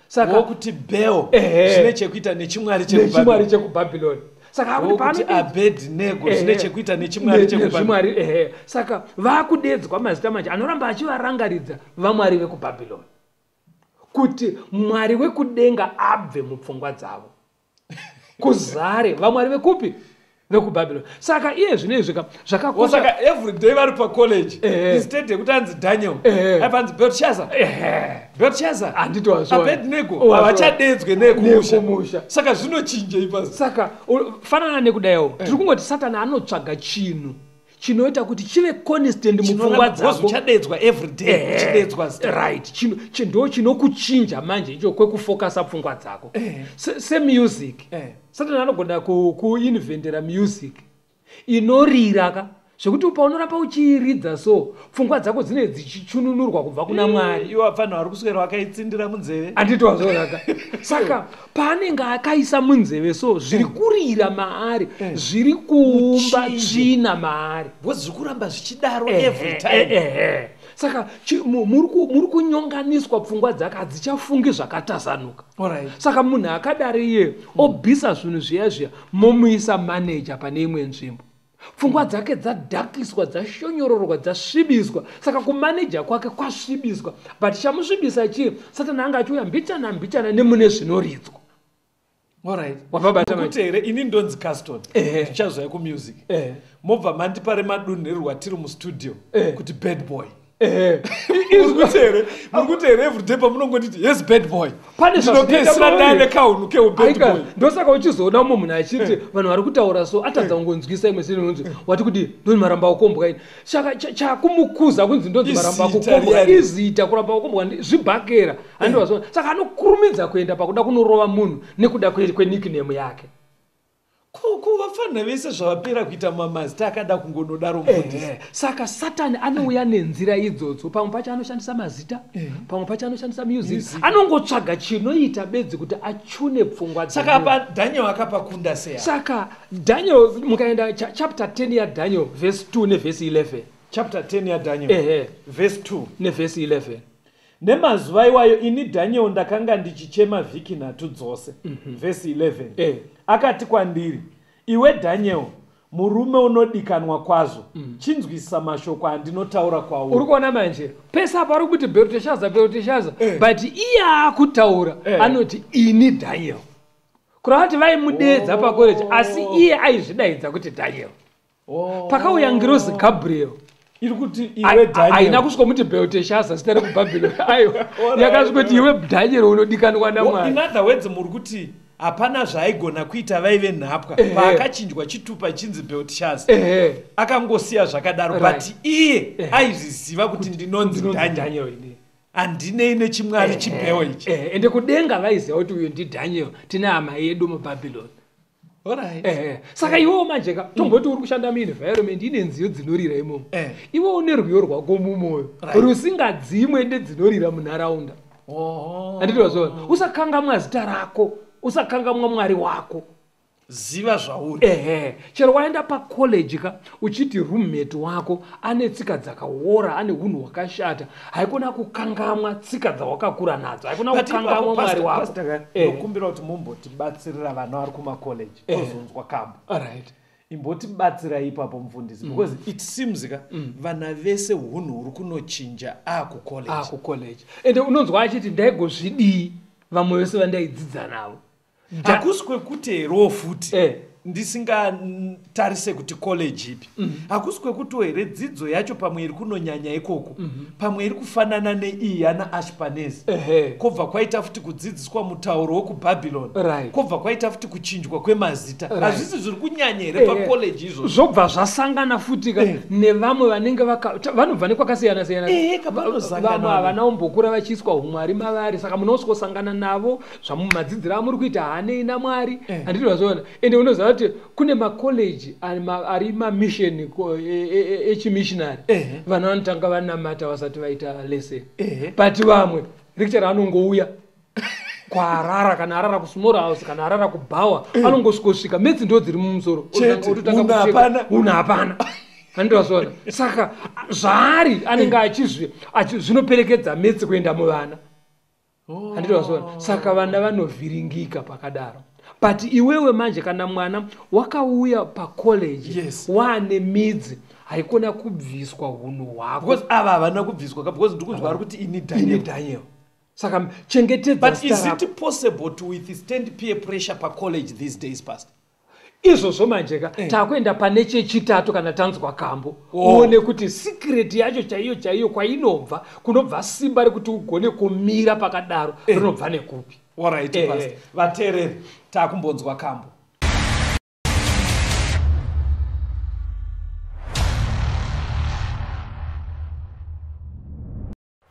Saka wokuti Bel zvine chekuita nechimwari nechimwari chekuBhabhiloni. chekuBhabhiloni. Saka akuti Wokuti Abednego zvine chekuita nechimwari chekuBhabhiloni. nezvimwari, Saka vakudedzwa mazita manje anoramba achivarangaridza vamwari vekuBhabhiloni, kuti mwari wekudenga abve mupfungwa dzavo, kuzare vamwari vekupi? VekuBhabhiloni. Saka iye zvino izvi ka zvakakosha. Saka everyday vari pacollege, instead yekuti anzi Daniel, aipanzi Belteshazzar. Belteshazzar. Handiti wazviona. Abednego Wazviona. havachadedzwe nekumusha. Nekumusha. Saka zvinochinjei pasi? Saka fanana nekudaiwo, tiri kungoti Satani anotsvaga chinhu chinoita kuti chive constant mupfungwa dzako. Uchadedzwa everyday, uchidedzwa zita. Right, ndo chinokuchinja manje icho kwekufokasa pfungwa dzako. Semusic. Satani anogona kuinventera music inorira ka, zvekuti paunoramba uchiiridza so pfungwa dzako dzinenge dzichichununurwa kubva kuna Mwari. Iwo vanhu vari kuswera vakaitsindira munzeve. Handiti wazviona. Saka paanenge akaisa munzeve so zviri kurira maari, zviri kuumba Muchinje. tsvina maari. Because zviri kuramba zvichidaro every time. Saka muri kunyonganiswa pfungwa dzake, hadzichafungi zvakatasanuka. Alright. Saka munhu akadari iye obvisa zvinhu zviya zviya, momuisa maneja pane imwe nzvimbo. Pfungwa dzake dzadhakiswa, dzashonyororwa, dzasvibiswa. Saka kumaneja kwake kwasvibiswa. But chamusvibisa chii? Satani anga achiuya mbichana mbichana nemune zvinoridzwa. Alright. Wababata manje. Kuti here ini ndonzi Caston. Ndichazouya kumusic. Mobva mandipa remadunhurirwa tiri mustudio kuti bad boy. Muri kuti here everyday pamunongonditi yes bad boy. Pane zvazvinoita Ndinopedzisira mauri. ndane kahunhu kehubad Aika, boy. ndosaka uchizoona umwe munhu achiti vanhu vari kutaura so atadza kungonzwisa imwe sini unonzi wati kuti ndonzi maramba akukombwa ini. Saka chakumukuza kunzi ndonzi maramba Izita akukombwa, riya. izita kuramba akukombwa zvibhakera. Handiti saka anokurumidza kuenda pakuda kunorova munhu nekuda kwenickname yake. Ko vafanira vese zvavapera kuita mamazita akada kungonodaro mufundisi. Saka Satani anouya nenzira idzodzo. Pamwe pacho anoshandisa mazita, pamwe pacho anoshandisa music. Music. Anongotsvaga chinoita bedzi kuti achune pfungwa Saka dzemunhu. apa Daniel akapakunda sei? Saka Daniel, mukaenda chapter 10 yaDaniel verse 2 nevhesi 11. Chapter 10 yaDaniel. Verse 2. Nevhesi 11. Nemazuva iwayo ini Daniel ndakanga ndichichema vhiki 3 dzose. Verse 11. Akati kwandiri, iwe Daniel, murume unodikanwa kwazvo, chinzwisa mashoko andinotaura kwauri. Uri kuona manje pese apa ari kuti Belteshazzar, Belteshazzar, but iye akutaura anoti ini Daniel. Kureva kuti vaimudedza pakoreji, asi iye aizvidaidza kuti Daniel. Pakauya ngirozi Gabriel, Iri kuti iwe Daniel. Haina kusvika muti Belteshazzar zita rekuBhabhiloni. Aiwa, yakasvika kuti iwe Daniel unodikanwa naMwari. In other words, muri kuti hapana zvaaigona kuita vaive nhapwa paakachinjwa chitupa chinzi Belteshazzar. Akangosiya zvakadaro, but iye aizviziva kuti ndinonzi Ndinonzi Daniel. Daniel ini. Handinei nechimwari chibheo ichi. Ende kudenga vaiziva kuti uyu ndiDaniel, tine hama yedu muBhabhiloni. Alright. Saka iwewo manje ka tomboti uri kushanda muenvironment ine nziyo dzinorira imomo. Iwe une rwiyo rwako mumwoyo rusingadzimwe ndedzinorira munharaunda. Handiti wazviona? Usakangamwa zita rako, usakangamwa Mwari wako. Ziva zvauri. Chero waenda pacollege ka uchiti roommate wako ane tsika dzakaora, ane hunhu hwakashata, haikona kukangamwa tsika dzawakakura nadzo, haikona kukangamwa Mwari wako. Ndokumbira kuti mumbotibatsirira vana vari kumacollege tozonzwa kambo. Alright. Imbotibatsirai ipapo mufundisi, because it seems ka vana vese hunhu huri kunochinja akucollege. Akucollege. Ende unonzwa achiti ndaigozvidii vamwe vese vandaidzidza navo. Hakusi kwekuti herewo futi ndisingatarise kuti college ipi. Hakusi kwekuti here dzidzo yacho pamwe iri kunonyanya ikoko, pamwe iri kufanana neiyi yana Ashpanezi. Kobva kwaita futi kudzidziswa mutauro wekuBhabhiloni. Kobva kwaita futi kuchinjwa kwemazita. Hazvisi zviri kunyanya here pacollege izvozvo? Zvobva zvasangana futi ka nevamwe vanenge vanobva nekwakasiyana siyana. Vamwe havana kumbokura vachiiswa humwari mavari, saka munosvosangana navo zvamumadzidziro amuri kuita haanei naMwari. Handiti wazviona? Ende unoziva kuti kune macollege ari mamission echimissionary. Vana vanotanga vanamata vasati vaita lesson. But vamwe lecturer anongouya kwaarara, kana arara kusmall house, kana arara kubhawa, anongosvikosvika metsi ndo dziri mumusoro. Munhu hapana. Handiti wazviona? Saka zvaari anenge zvinoperekedza metsi kuenda muvana. Handiti wazviona? Saka vana vanovhiringika pakadaro. But iwewe manje kana mwana wakauya pacollege, waane midzi, haikona kubviswa hunhu hwako. Because ava havana kubviswa, because ndikunzwa ari kuti ini Daniel. Ini Daniel. Saka chengetedza. But is it possible to withstand peer pressure pacollege these days, Pastor? Izvozvo manje ka takuenda pane chechitatu kana tanzwa kambo. Uone kuti secret yacho chaiyo chaiyo kwainobva, kunobva simba rekuti ugone kumira pakadaro, rinobva nekupi. Alright, Pastor. Vateereri, takumbonzwa kambo.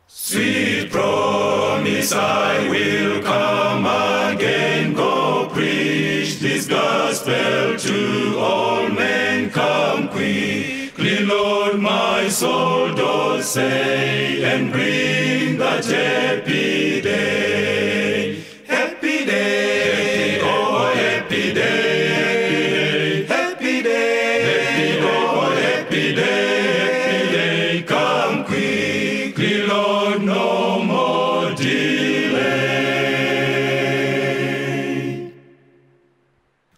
Sweet promise, I will come again, go preach this gospel to all men. Come quickly, Lord, my soul doth say, and bring that happy day. Happy day, oh happy day, happy day, oh happy day, happy day. Come quickly, Lord, no more delay.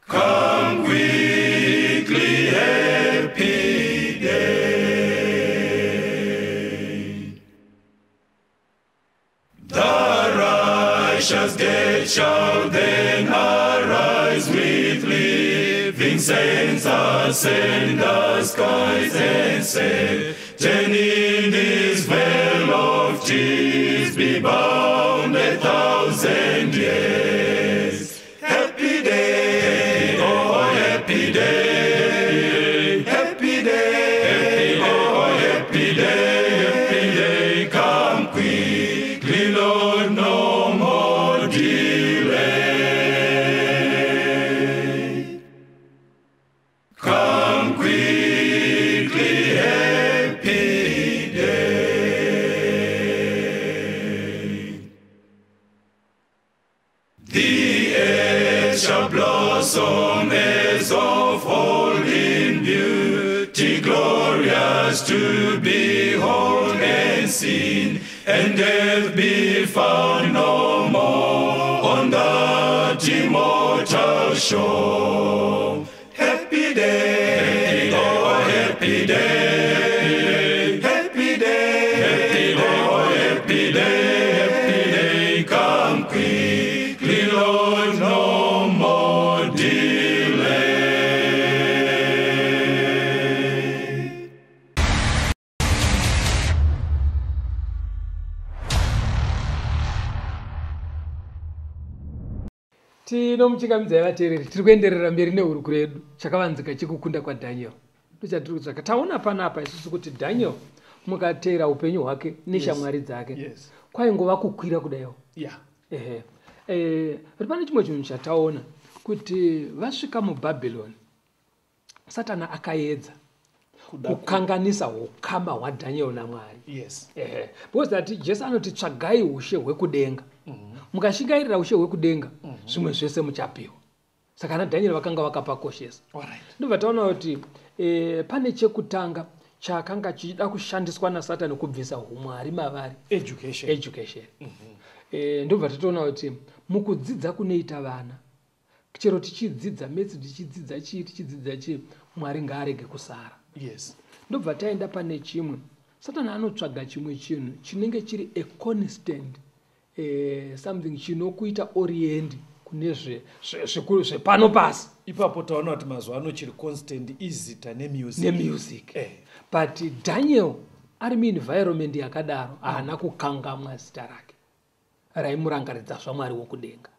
Come quickly, happy day. The righteous dead shall then arise with living saints, ascend the skies and Satan in this vale of tears be bound 1,000 years. Happy day, oh happy day, happy day, oh happy day, happy day. Come quickly, Lord, no more delay. Come quickly, happy day. The earth shall blossom as of old in beauty, glorious to behold and seen, and death be found no more on that immortal shore. Happy day, oh happy day, happy day, oh happy day, happy day. Come quickly, Lord, no more delay. Tinomuchingamidzai vateereri, tiri kuenderera mberi nehurukuro yedu chakavanzika chekukunda kwaDaniel. Ndochatiri kutsvaka. Taona panapa isusu kuti Daniel mukateera upenyu hwake neshamwari dzake, kwaingova kukwira kudaiwo. But pane chimwe chinhu chataona Kuti vasvika muBhabhironi, Satani akaedza kukanganisa ukama hwaDhaniel naMwari. Yes. Because that Jesu anoti tsvagai ushe hwekudenga. Mukashingairira ushe hwekudenga, zvimwe zvese muchapiwa. Saka ana Daniel vakanga vakapakoshesa. Ndobva taona kuti pane chekutanga chakanga chichida kushandiswa naSatani kubvisa humwari mavari. Education. Ndobva tatoona kuti mukudzidza kunoita vana, chero tichidzidza maths, tichidzidza chii, tichidzidza chii, Mwari ngaarege kusara. Yes. Ndobva taenda pane chimwe. Satani anotsvaga chimwe chinhu chinenge chiri a constant, something chinokuita orient kune zvepano pasi. Ipapo taona kuti mazuva ano chiri constant izita nemusic. Nemusic. But Daniel ari muenvironment yakadaro haana kukangamwa zita rake raimurangaridza zvaMwari wokudenga.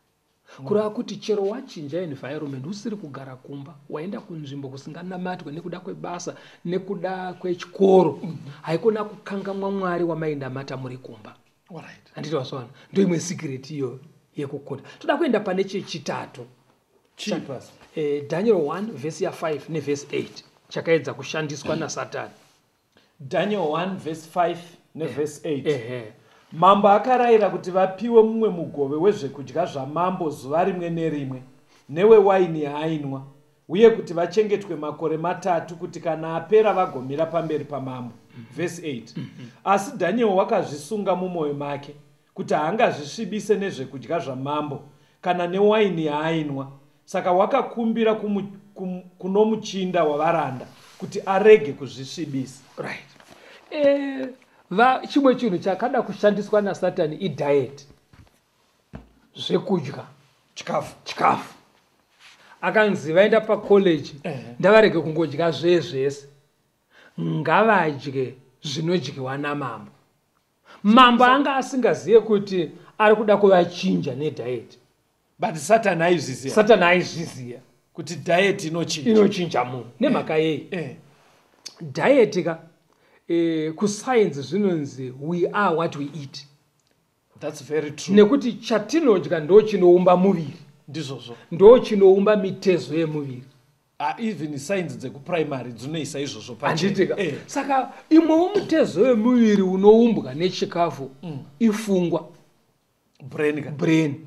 Kureva kuti chero wachinja environment, usiri kugara kumba, waenda kunzvimbo kusinganamatwe nekuda kwebasa, nekuda kwechikoro, haikona kukangamwa Mwari wamainamata muri kumba. Handiti waswana? Ndo imwe secret iyo yekukunda. Toda kuenda pane chechitatu. Daniel 1 vhesi ya5 nevhesi 8 chakaedza kushandiswa naSatani. Daniel 1 vhesi 5 nevhesi 8. Mambo akarayira kuti vapiwe mumwe mugove wezvekudya zvamambo zuva rimwe nerimwe newewaini yaainwa, uye kuti vachengetwe makore 3 kuti kana apera vagomira pamberi pamambo. Vhesi 8. Asi Daniel wakazvisunga mumwoyo make kuti haangazvisvibise nezvekudya zvamambo kana newaini yaainwa. Saka wakakumbira kuno muchinda wavaranda kuti arege kuzvisvibisa. Right. Chimwe chinhu chakada kushandiswa naSatani idiet. Zvekudya. Chikafu. Akanzi vaenda pacollege, ndavarege kungodya zvezvese. Ngavadye zvinodyiwa namambo. Mambo anga asingaziye kuti ari kuda kuvachinja nediet. But Satani aizviziya. Satani aizviziya. Kuti diet inochinja. Inochinja munhu. Nemhaka yei? Diet ka, kuscience zvinonzi we are what we eat. That's very true. Nekuti chatinodya ndo chinoumba muviri. Ndizvozvo. Ndo chinoumba mitezo yemuviri. Even science dzekuprimary dzinoisa izvozvo pachena. Handitika. Saka imwewo mutezo yemuviri unoumbwa nechikafu ifungwa. Brain. Brain.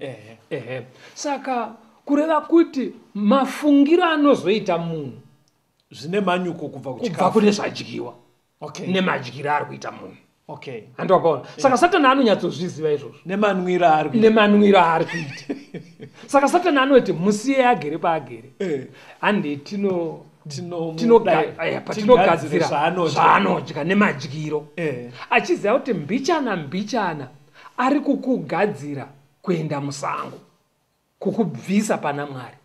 Saka kureva kuti mafungiro anozoita munhu zvine manyuko kubva kuchikafu. Kubva kune zvadyiwa. Okay. Nemadyiro ari kuita munhu. Okay. Handwakaona. Saka Satani anonyatsozviziva izvozvo. Nemanwiro ari kuita. Nemanwiro ari kuita. Saka Satani anoti musiye agere paagere. Handi tinogadzira zvaanodya nemadyiro. Achiziva kuti mbichana mbichana ari kukugadzira kuenda musango, kukubvisa pana Mwari.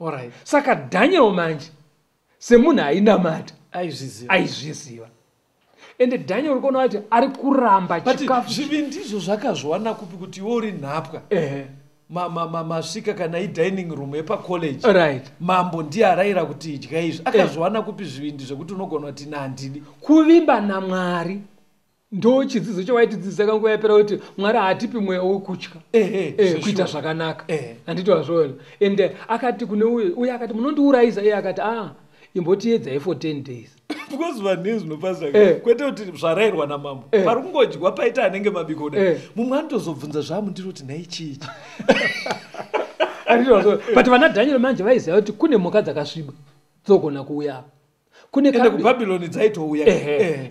Alright. Saka Daniel manje semunhu ainamata aizviziva. Ende Daniel urikuona kuti ari kuramba chikafu. Zvivi ndizvo zvakazviwana kupi kuti iwe uri nhapwa? Masvika kana idining room yepacollege. Right. Mambo ndiye arayira kuti idya izvi. Akazviwana kupi zvivindi zvekuti unogona kuti nandidi? Kuvimba naMwari. Ndo chidzidzo chawaitidzidzisa kanguva yapera kuti Mwari haatipi mweya wekutya. Kuita zvakanaka. Handiti wazviona. Ende akati kune uye akati munondiurayisa, iye akati imbotiedzai for 10 days. Because vanhu nezvinopasa kwete kuti zvarayirwa namambo. Pari kungodyiwa paita anenge mabiko kudai. Mumwe anotozobvunza zvamundiri kuti nhai chii ichi. Handiti wazviona. But vana Daniel manje vaiziva kuti kune mhuka dzakasviba dzogona kuuya apa. Ende kuBhabhiloni dzaitouya.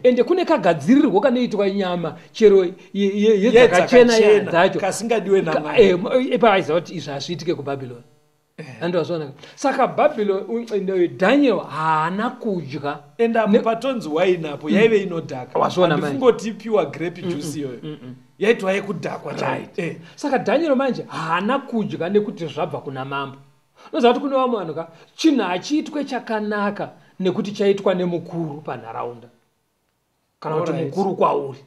Ende kune kagadzirirwo kanoitwa nyama chero yedzakachena dzacho kasingadiwe naMwari. Vaiziva kuti izvi hazviitike kuBhabhiloni. Handiti Saka Babylon Daniel haana kudya. Ende apo patonzi waini apo yaive inodhaka. Handifungoti pure grape juice iyoyo. Yaitwa yekudhakwa chaiyo. Saka Daniel manje haana kudya nekuti zvabva kuna mambo. Unoziva kuti kune vamwe vanhu ka chinhu hachiitwe chakanaka nekuti chaitwa nemukuru panharaunda. Kana kuti mukuru kwauri.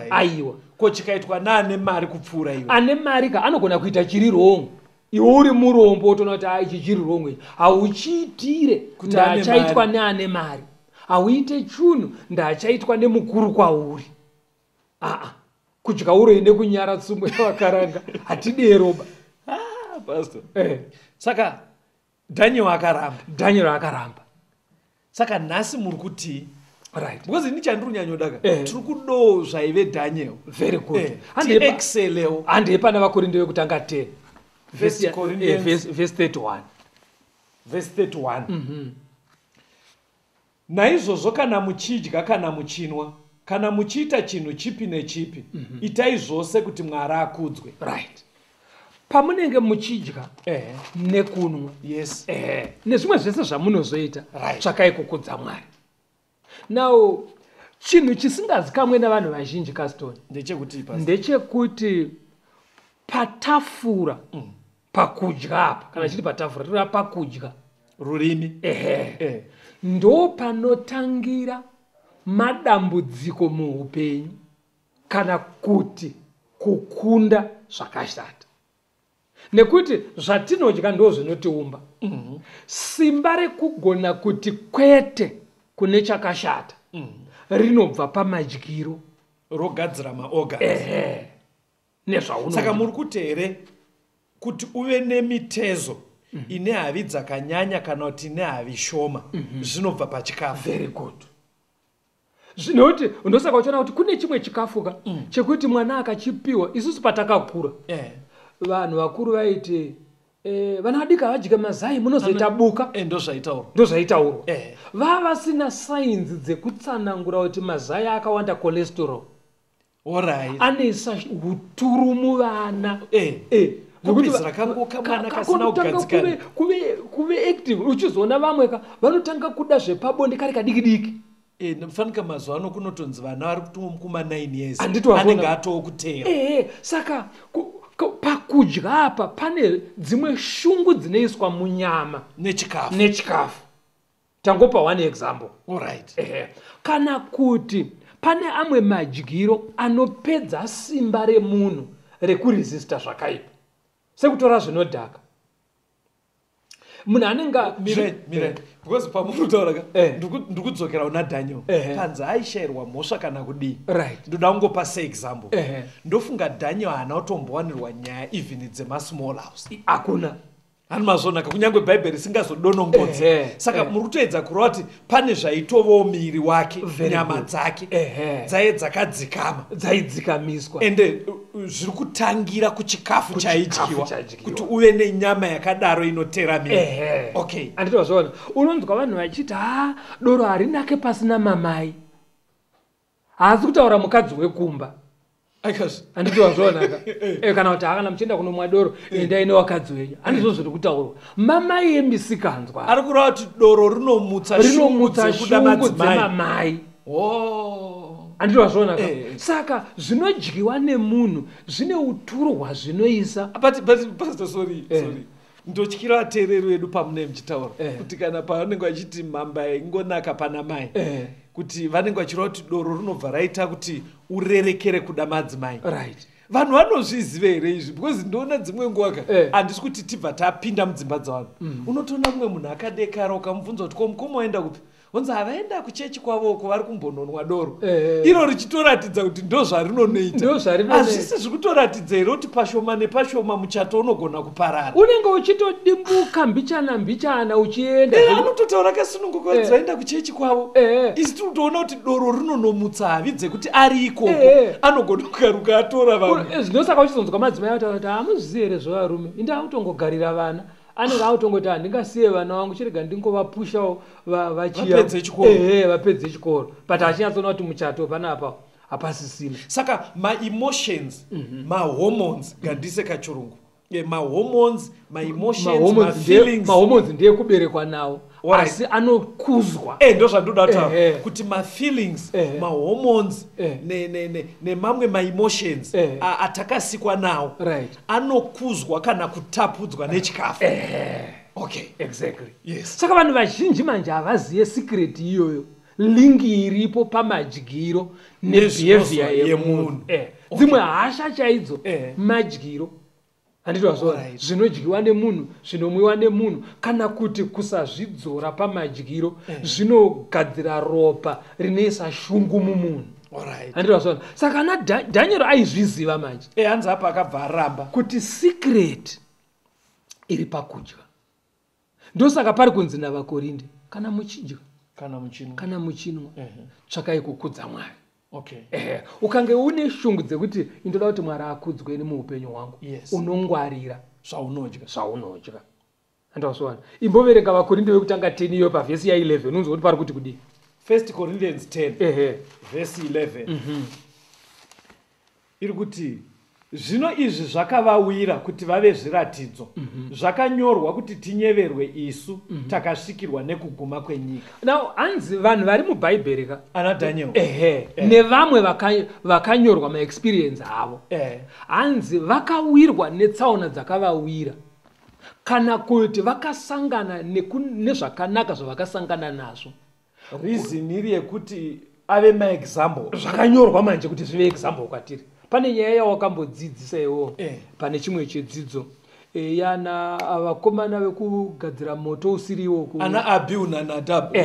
Aiwa. Ko chikaitwa naane mari kupfuura iwe? Ane mari ka anogona kuita chiri wrong. Iwe uri murombo wotoona kuti ichi chiri wrong ichi. Hauchiitire kuti ndachaitwa neane mari. Hauite chunhu ndachaitwa nemukuru kwauri. Kudya uroi nekunyara tsumo yavakaranga. Hatideroba. Pastor. Saka Daniel akaramba. Daniel akaramba. Saka nhasi muri kuti right. Because ini chandiri kunyanyodaka tiri kudawo zvaive Daniel. Very good. Tiexcelewo. Handei pana vaKorinde vekutanga 10. Verse Verse 31. Verse 31. Naizvozvo kana muchidya kana muchinwa, kana muchiita chinhu chipi nechipi, itai zvose kuti Mwari akudzwe. Right. Pamunenge muchidya nekunwa, yes, nezvimwe zvese zvamunozoita, right, tsvakai kukudza Mwari. Now, chinhu chisingazikamwe navanhu vazhinji, Caston, ndechekuti ndechekuti patafura, pakudya apa, kana chiri patafura, tiri pakudya, rurimi, ndo panotangira madambudziko muupenyu kana kuti kukunda zvakashata. Nekuti zvatinodya ndo zvinotiumba. Simba rekugona kuti kwete kune chakashata rinobva pamadyiro, rogadzira maorgans. Nezvaunodya. Saka muri kuti here kuti uve nemitezo ine havi dzakanyanya kana kuti ine havi shoma, zvinobva pachikafu? Very good. Zvinoti ndosaka uchiona kuti kune chimwe chikafu chekuti mwana akachipiwa, isusu patakakura vanhu vakuru vaiti vana vadiki havadye mazai, munozoita buka. Ndozvaitaurwa. Ndozvaitaurwa. Vava vasina sainzi dzekutsanangura kuti mazai akawanda cholesterol. Alright. Anoisa uturu muvana. Kupedzera kangoka mwana kasina kugadzikana. Kuve active, uchizoona vamwe ka vanotanga kuda zvepabonde kari kadiki diki. Fanika mazuva ano kunotonzi vana vari kuma 9 years. Anenge atoo kuteera. Saka pakudya apa pane dzimwe shungu dzinoiswa munyama nechikafu. Nechikafu. Tangopa one example. Alright. Kana kuti pane amwe madyiro anopedza simba remunhu rekuresista zvakaipa. Sekutora zvinodhaka. Munhu anenge mire because pamunotaura ka ndikudzokera una Daniel. Panzi aishayirwa mhosva kana kudii. Right. Ndoda kungopa seexample. Ndofunga Daniel haana kutombowanirwa nyaya even dzemasmall house. Hakuna. Hani mazvonaka kunyange Bhaibheri risingazodonongodzi. Saka muri kutoedza kureva kuti pane zvaitovawo muviri wake, nyama dzake dzaive dzakadzikama, dzaidzikamiswa. Ende zviri kutangira kuchikafu chaidyiwa kuti uve nenyama yakadaro inoteramira. Okay. Handiti wazviona. Unonzwa vanhu vachiti ha doro harinake pasina mamai. Haasi kutaura mukadzi wekumba. Handiti wazviona ka? Kana kuti kana muchienda kunomwa doro, endai nevakadzi wenyu. Handizvo zviri kutaurwa. Mamai emisikanzwa. Ari kureva kuti doro rinomutsa shungu dzemamai. Handiti wazviona ka? Saka zvinodyiwa nemunhu zvine uturu hwazvinoisa. But Pastor, sorry. Ndotyira vateereri vedu pamunenge muchitaura kuti kana pavanenge vachiti mhamba ingonaka pana mai, kuti vanenge vachireva kuti doro rinobva raita kuti urerekere kuda madzimai. Right. Vanhu vanozviziva here izvi? Because ndoona dzimwe nguva ka handisi kuti tibva tapinda mudzimba dzavanhu. Unotoona mumwe munhu akadekara ukamubvunza kuti ko mukoma waenda kupi? Vonzi havaenda kuchechi kwavo uko vari kumbononwa doro. Iro richitoratidza kuti ndozvarinonoita. Hazvisi zvikutoratidza here kuti pashoma nepashoma muchato unogona kuparara. Unenge uchitodimbuka mbichana mbichana uchienda. Anototaura akasununguka kuti vaenda kuchechi kwavo. Isi tiri kutoona kuti doro rinonomutsa havi dzekuti ari ikoko. Anogona kukaruka atora vamwe. Zvinosaka uchizonzwa madzimai ataura kuti hamuzivi here zvevarume. Inda kutongogarira vana. Anenge autongoti handingasiye vana vangu chirega ndingovapushawo vapedze chikoro. Vapedze chikoro. But achinyatsoona kuti muchato panapa hapasisina. Saka maemotions, mahormones, ngandise kachirungu. Mahormones, maemotions, mafeelings. Mahormones ndeyekuberekwa nawo. Asi anokuzwa. Ndozvandoda kutaura kuti mafeelings, mahormones nemamwe maemotions atakasikwa nawo anokuzwa kana kutapudzwa nechikafu. Okay. Exactly. Yes. Saka vanhu vazhinji manje havaziye secret iyoyo. Lingi iripo pamadyiro nebehavior yemunhu. Dzimwe hasha chaidzo madyiro. Handiti wazviona? Zvinodyiwa nemunhu, zvinomwiwa nemunhu, kana kuti kusazvidzora pamadyiro zvinogadzira ropa rinoisa shungu mumunhu. Handiti wazviona? Saka ana Daniel aizviziva manje. Hanzi apa akabva aramba kuti secret iri pakudya. Ndosaka pari kunzi navaKorinde, kana muchidya kana muchinwa, tsvakai kukudza Mwari. Okay. Ukange une shungu dzekuti indoda kuti Mwari akudzwe muupenyu hwangu, unongwarira zvaunodya. Andawaswana. Imboverenga vaKorinde vekutanga 10 iyo pavhesi ya 11, unzwe kuti pari kuti kudii. 1 Corinthians 10 vhesi 11. Iri kuti zvino izvi zvakavawira kuti vave zviratidzo, zvakanyorwa kuti tinyeverwe isu takasvikirwa nekuguma kwenyika. Now hanzi vanhu vari muBhaibheri ka, ana Daniel nevamwe vakanyorwa maexperience avo, hanzi vakawirwa netsaona dzakavawira, kana kuti vakasangana nezvakanaka zvavakasangana nazvo. Reason iri yekuti ave maexample, zvakanyorwa manje kuti zvive example kwatiri. Pane nyaya yawakambodzidzisa iwo pane chimwe chedzidzo yana vakomana vekugadzira moto usiriwo ana Abihu naNadab.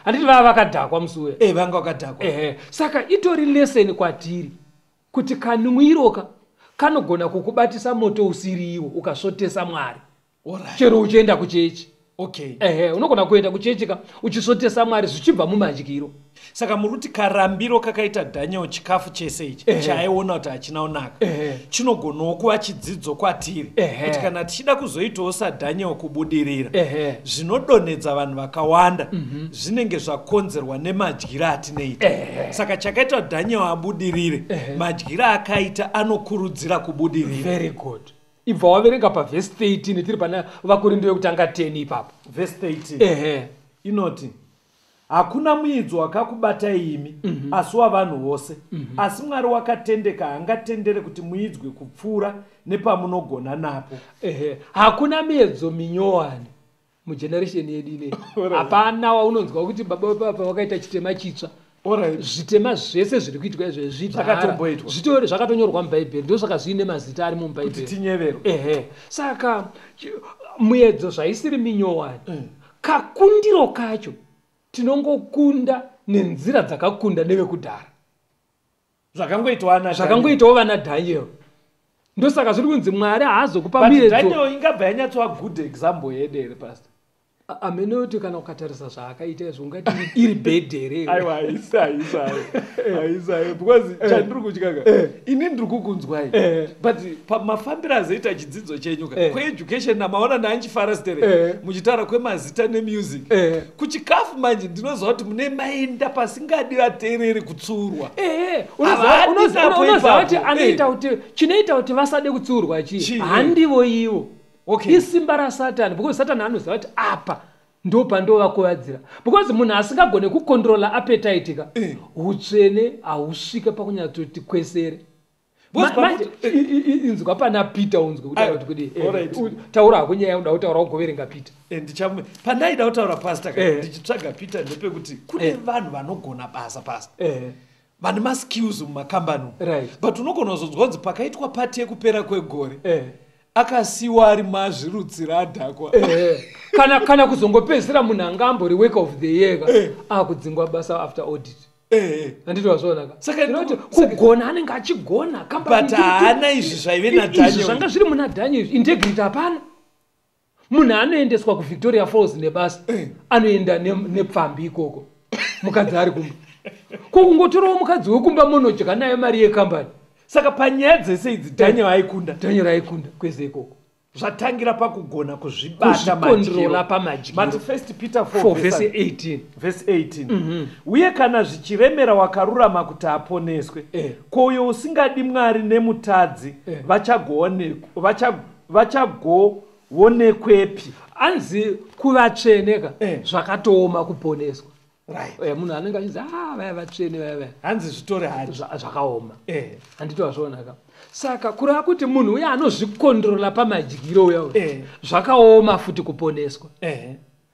Handiti vava vakadhakwa musi uya? Vanga vakadhakwa. Saka itori lesson kwatiri kuti kanwiroka kanogona kukubatisa moto usiriwo ukasvotesa Mwari. Chero uchienda kuchechi. Okay. Unogona kuenda kuchechi ka uchisvotesa Mwari zvichibva mumadyiro. Saka muri kuti karambiro kakaita Daniel chikafu chese ichi chaaiona kuti hachina kunaka, chinogonawo kuva chidzidzo kwatiri kuti kana tichida kuzoitawo saDaniel kubudirira, zvinodonhedza vanhu vakawanda zvinenge zvakonzerwa nemadyiro atinoita. Saka chakaita kuti Daniel abudirire, madyiro akaita anokurudzira kubudirira. Very good. Ibva waverenga pavhesi 13, tiri pana vaKorinde vekutanga 10 ipapo. Vhesi 13 inoti, hakuna muidzo wakakubatai imi, asi wavanhu vose. Asi Mwari wakatendeka, haangatendere kuti muidzwe kupfuura nepamunogona napo. Hakuna miedzo minyowani mugeneration yedu ineyi. Hapana waunonzwa kuti baba papa wakaita chitema chitsva. Zvitema zvese zviri kuitwa izvezvi zvakatomboitwa, zvitori zvakatonyorwa muBhaibheri, ndosaka zviine mazita ari muBhaibheri kuti tinyeverwe. Saka muedzo zvaisiri minyowani, kakundiro kacho tinongokunda nenzira dzakakunda nevekudhara, zvakangoitwawo vana Daniel. Ndosaka zviri kunzi Mwari haazokupa muedzo. Daniel ingabva yanyatsova good example yedu here, Pastor? Amene kuti kana ukatarisa zvaakaita izvo ungati iri bad here? Aiwa, haisi because chandiri kutya ka, ini ndiri kukunzwai, but pamafambiro azoita chidzidzo chenyu ka kweeducation, namaona ndaanchifara stereki muchitaura kwemazita nemusic, kuchikafu manje ndinoziva kuti mune maenda pasingadi vateereri kutsuurwa. Unoziva kuti anoita kuti chinoita kuti vasade kutsuurwa chii? Handivo ivo. Isimba raSatani, because Satani anoziva kuti apa ndopandovakuvadzira, because munhu asingagone kukontrola appetite ka, utsvene hausvike pakunyatsoti kwesere. Inzwa pana Peter, unzwe kutaura kuti kudii. Taura hako nyaya unoda kutaura, ugoverenga Peter. Pandaida kutaura, Pastor, ndichitsvaga Peter, ndepekuti kune vanhu vanogona basa, Pastor, vane maskills mumakambani, but unogona kuzonzwa kunzi pakaitwa pati yekupera kwegore, akasiwa ari mazvirutsira adhakwa. Kana kuzongopedzisira munhu anga ambori work of the year ka, akudzingwa basa after audit. Handiti wazviona ka? Saka kugona anenge achigona, but haana izvi zvaive naDaniel. Zvanga zviri muna Daniel, integrity hapana. Munhu anoendeswa kuVictoria Falls nebasa, anoenda nepfambi ikoko, mukadzi ari kumba, kokungotorawo mukadzi wekumba munodya naye mari yekambani. Saka panyaya dzese idzi Daniel aikunda. Daniel aikunda kwese ikoko. Zvatangira pakugona kuzvibata, kuzvikontrola pamadyiro. Mati 1 Peter 4 4 verse 18. Verse 18. Uye kana zvichiremera wakarurama kuti aponeswe, ko uyo usingadi Mwari nemutadzi vachagoonekwepi? Anzi kuvatsvene ka zvakatooma kuponeswa. Munhu anenge achinzi, a vaya vatsvene, vaya vaya. Hanzi zvitori hard. Zvakaoma. Handiti wazviona ka? Saka kureva kuti munhu uya anozvikondrola pamadyiro uya uya, zvakaoma futi kuponeswa.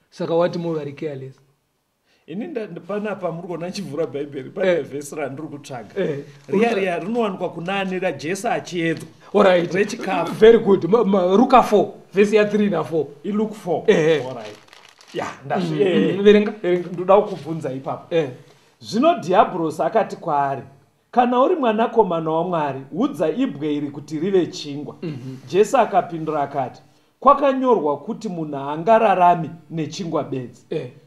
Saka wati more vari careless. Ini panapa muri kuona ndichivhura Bhaibheri, pane vhesi randiri kutsvaga, riya riya rinowanikwa kuna raJesu achiedzwa. Alright. Rechikafu. Very good. Ruka 4 vhesi ya3 na4. ILuke 4. Alright, ya, ndazvi Verenga, verenga. Ndoda kukubvunza ipapo. Zvino Dhiabhurosi akati kwaari, "Kana uri mwanakomana waMwari, udza ibwe iri kuti rive chingwa." Jesu akapindura akati, Kwakanyorwa kuti munhu haangararami nechingwa bedzi.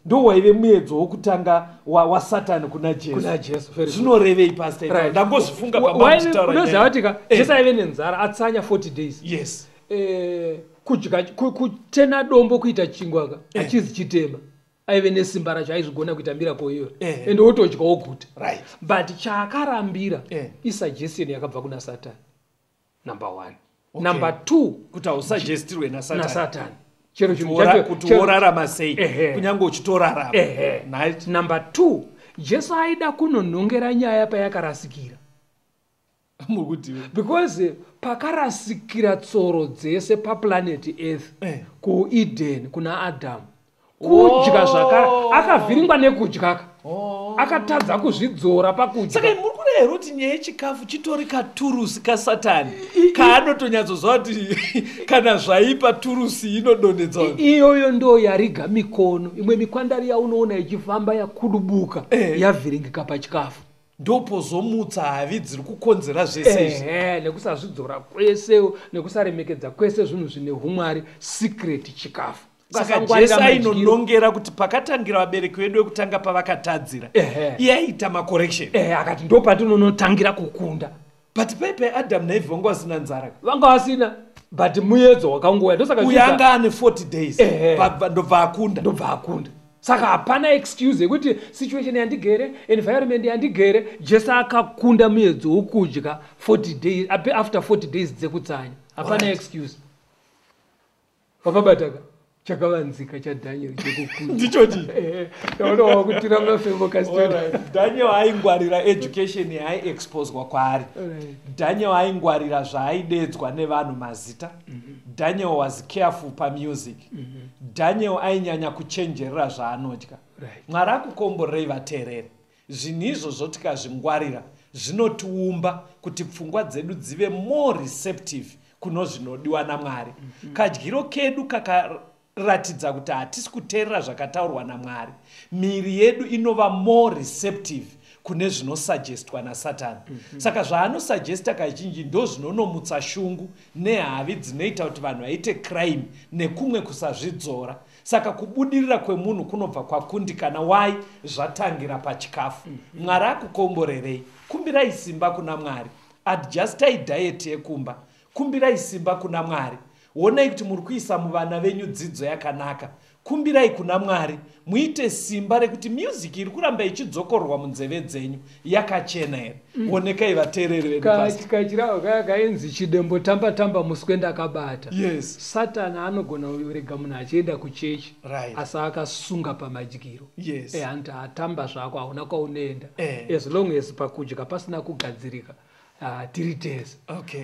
Ndo waive muedzo wokutanga waSatani kuna Jesu. Kuna Jesu, very good. Zvinorevei, Pastor? Right. Ndangozvifunga pamamutaura. Unoziva kuti ka Jesu aive nenzara, atsanya 40 days. Kudya, kutena dombo kuita chingwa ka, achizi chitema. Aive nesimba racho, aizvigona kuita miracle iyoyo. Ende wotodya woguta. But chaakarambira isuggestion yakabva kuna Satani. Number 1. Number 2, Kuti hausuggestirwe naSatani. NaSatani. Chero chinhu Kuti worarama sei kunyange uchitorarama. Right. Number 2, Jesu aida kunonongera nyaya payakarasikira. Mukuti Because pakarasikira tsoro dzese paplanet Earth, kuEden kuna Adam, kudya zvakare akavhiringwa nekudya ka. Akatadza kuzvidzora pakudya. Saka muri kureva here kuti nyaya yechikafu chitori katurusi kaSatani kaanotonyatsoziva kuti kana zvaipa turusi inodonhedza vanhu? Iyoyo ndo yariga mikono. Imwe mikwandari yaunoona ichifamba yakudubuka, yavhiringika pachikafu. Ndopozomutsa havi dziri kukonzera zvese izvi. Ehe, nekusazvidzora kwese, nekusaremekedza kwese zvinhu zvine humwari, secret chikafu. Saka Ukasangwarira Jesu madyiro. ainonongera kuti pakatangira vabereki vedu vekutanga pavakatadzira, iye aiita macorrection. Ehe, akati ndo patinonotangira kukunda. But pepe Adam naEvha vanga vasina nzara. Vanga vasina, but muedzo wakangouya. Ndosaka Uyu zvichiita anga ane 40 days, ndobva akunda. Ndobva akunda. Saka hapana excuse yekuti situation yandigere, environment yandigere. Jesu akakunda muedzo wokudya 40 days, after 40 days dzekutsanya. Hapana excuse. Wakabataka chakavanzika chaDaniel chekukunda. Ndichoti. Ndaona wakutira mafembo custody. Alright. Daniel aingwarira education yaaiexposwa kwaari. Daniel aingwarira zvaaidedzwa nevanhu mazita. Daniel was careful pamusic. Daniel ainyanya kuchenjerera zvaanodya. Mwari akukomborerei vateereri. Zvinhu izvozvo tikazvingwarira zvinotiumba kuti pfungwa dzedu dzive more receptive kuno zvinodiwa naMwari. Kadyiro kedu kakaratidza kuti hatisi kuteerera zvakataurwa naMwari. Miri yedu inova more receptive kune zvinosuggestwa naSatani. Saka zvaanosuggesta kazhinji ndo zvinonomutsa shungu nehavi dzinoita kuti vanhu vaite crime nekumwe kusazvidzora. Saka kubudirira kwemunhu kunobva kwakundikana. Why? Zvatangira pachikafu. Mwari akukomborerei. Kumbirai simba kuna Mwari. Adjustai diet yekumba. Kumbirai simba kuna Mwari. Onai kuti muri kuisa muvana venyu dzidzo yakanaka. Kumbirai kuna Mwari muite simba rekuti music iri kuramba ichidzokorwa munzeve dzenyu yakachena here. Onekai vateereri vedu, Pastor. Kachirawo kaya kainzi chidembo tamba tamba muswe ndakabata. Satani anogona kurega munhu achienda kuchechi, asi akasunga pamadyiro. Hanti atamba zvako, hauna kwaunoenda. As long as pakudya pasina kugadzirika, tiri tese.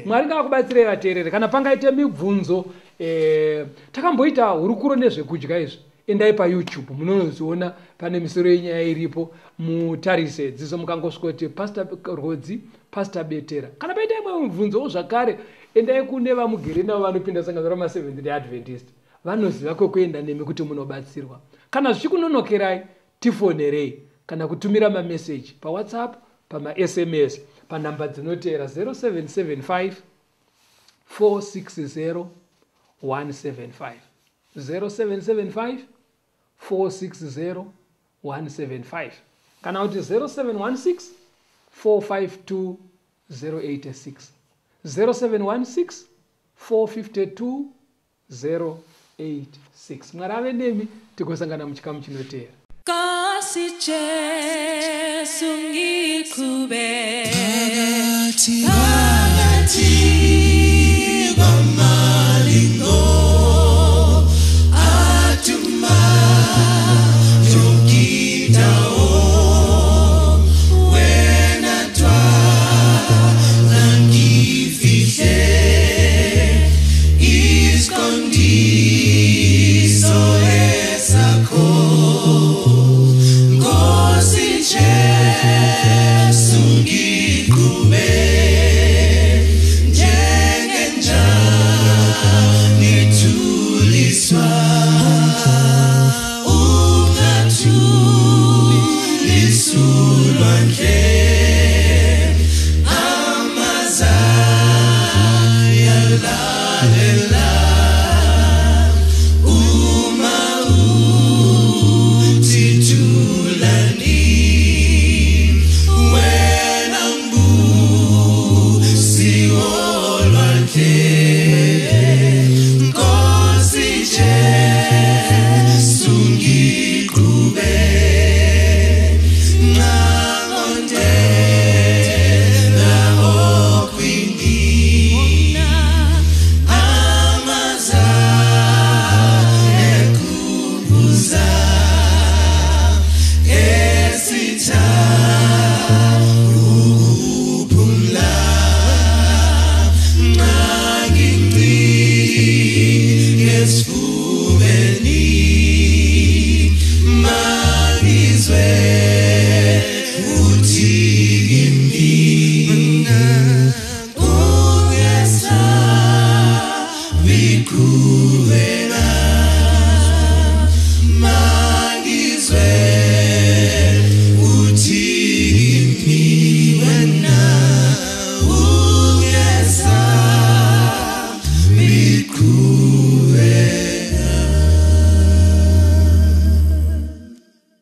Mwari ngaakubatsirei vateereri. Kana pangaite mibvunzo, takamboita hurukuro nezvekudya izvi. Endai paYouTube munonoziona, pane misoro yenyaya iripo, mutarise dzidzo mukangosvika kuti Pastor Rwodzi, Pastor Betera. Kana paita imwe mibvunzowo zvakare, endai kune vamugere navo vanopinda sangano ramaSeventh Day Adventist. Vanoziva kwekuenda nemi kuti munobatsirwa. Kana zvichikunonokerai, tifonerei kana kutumira mameseji paWhatsApp, pamaSMS, panhamba dzinoteera: 0775 460 175, 0775 460 175, kana kuti 0716 452 086, 0716 452 086. Mwari ave nemi, tigosangana muchikamu chinoteera. Nkosi Jesu, ngiqhube phakathi.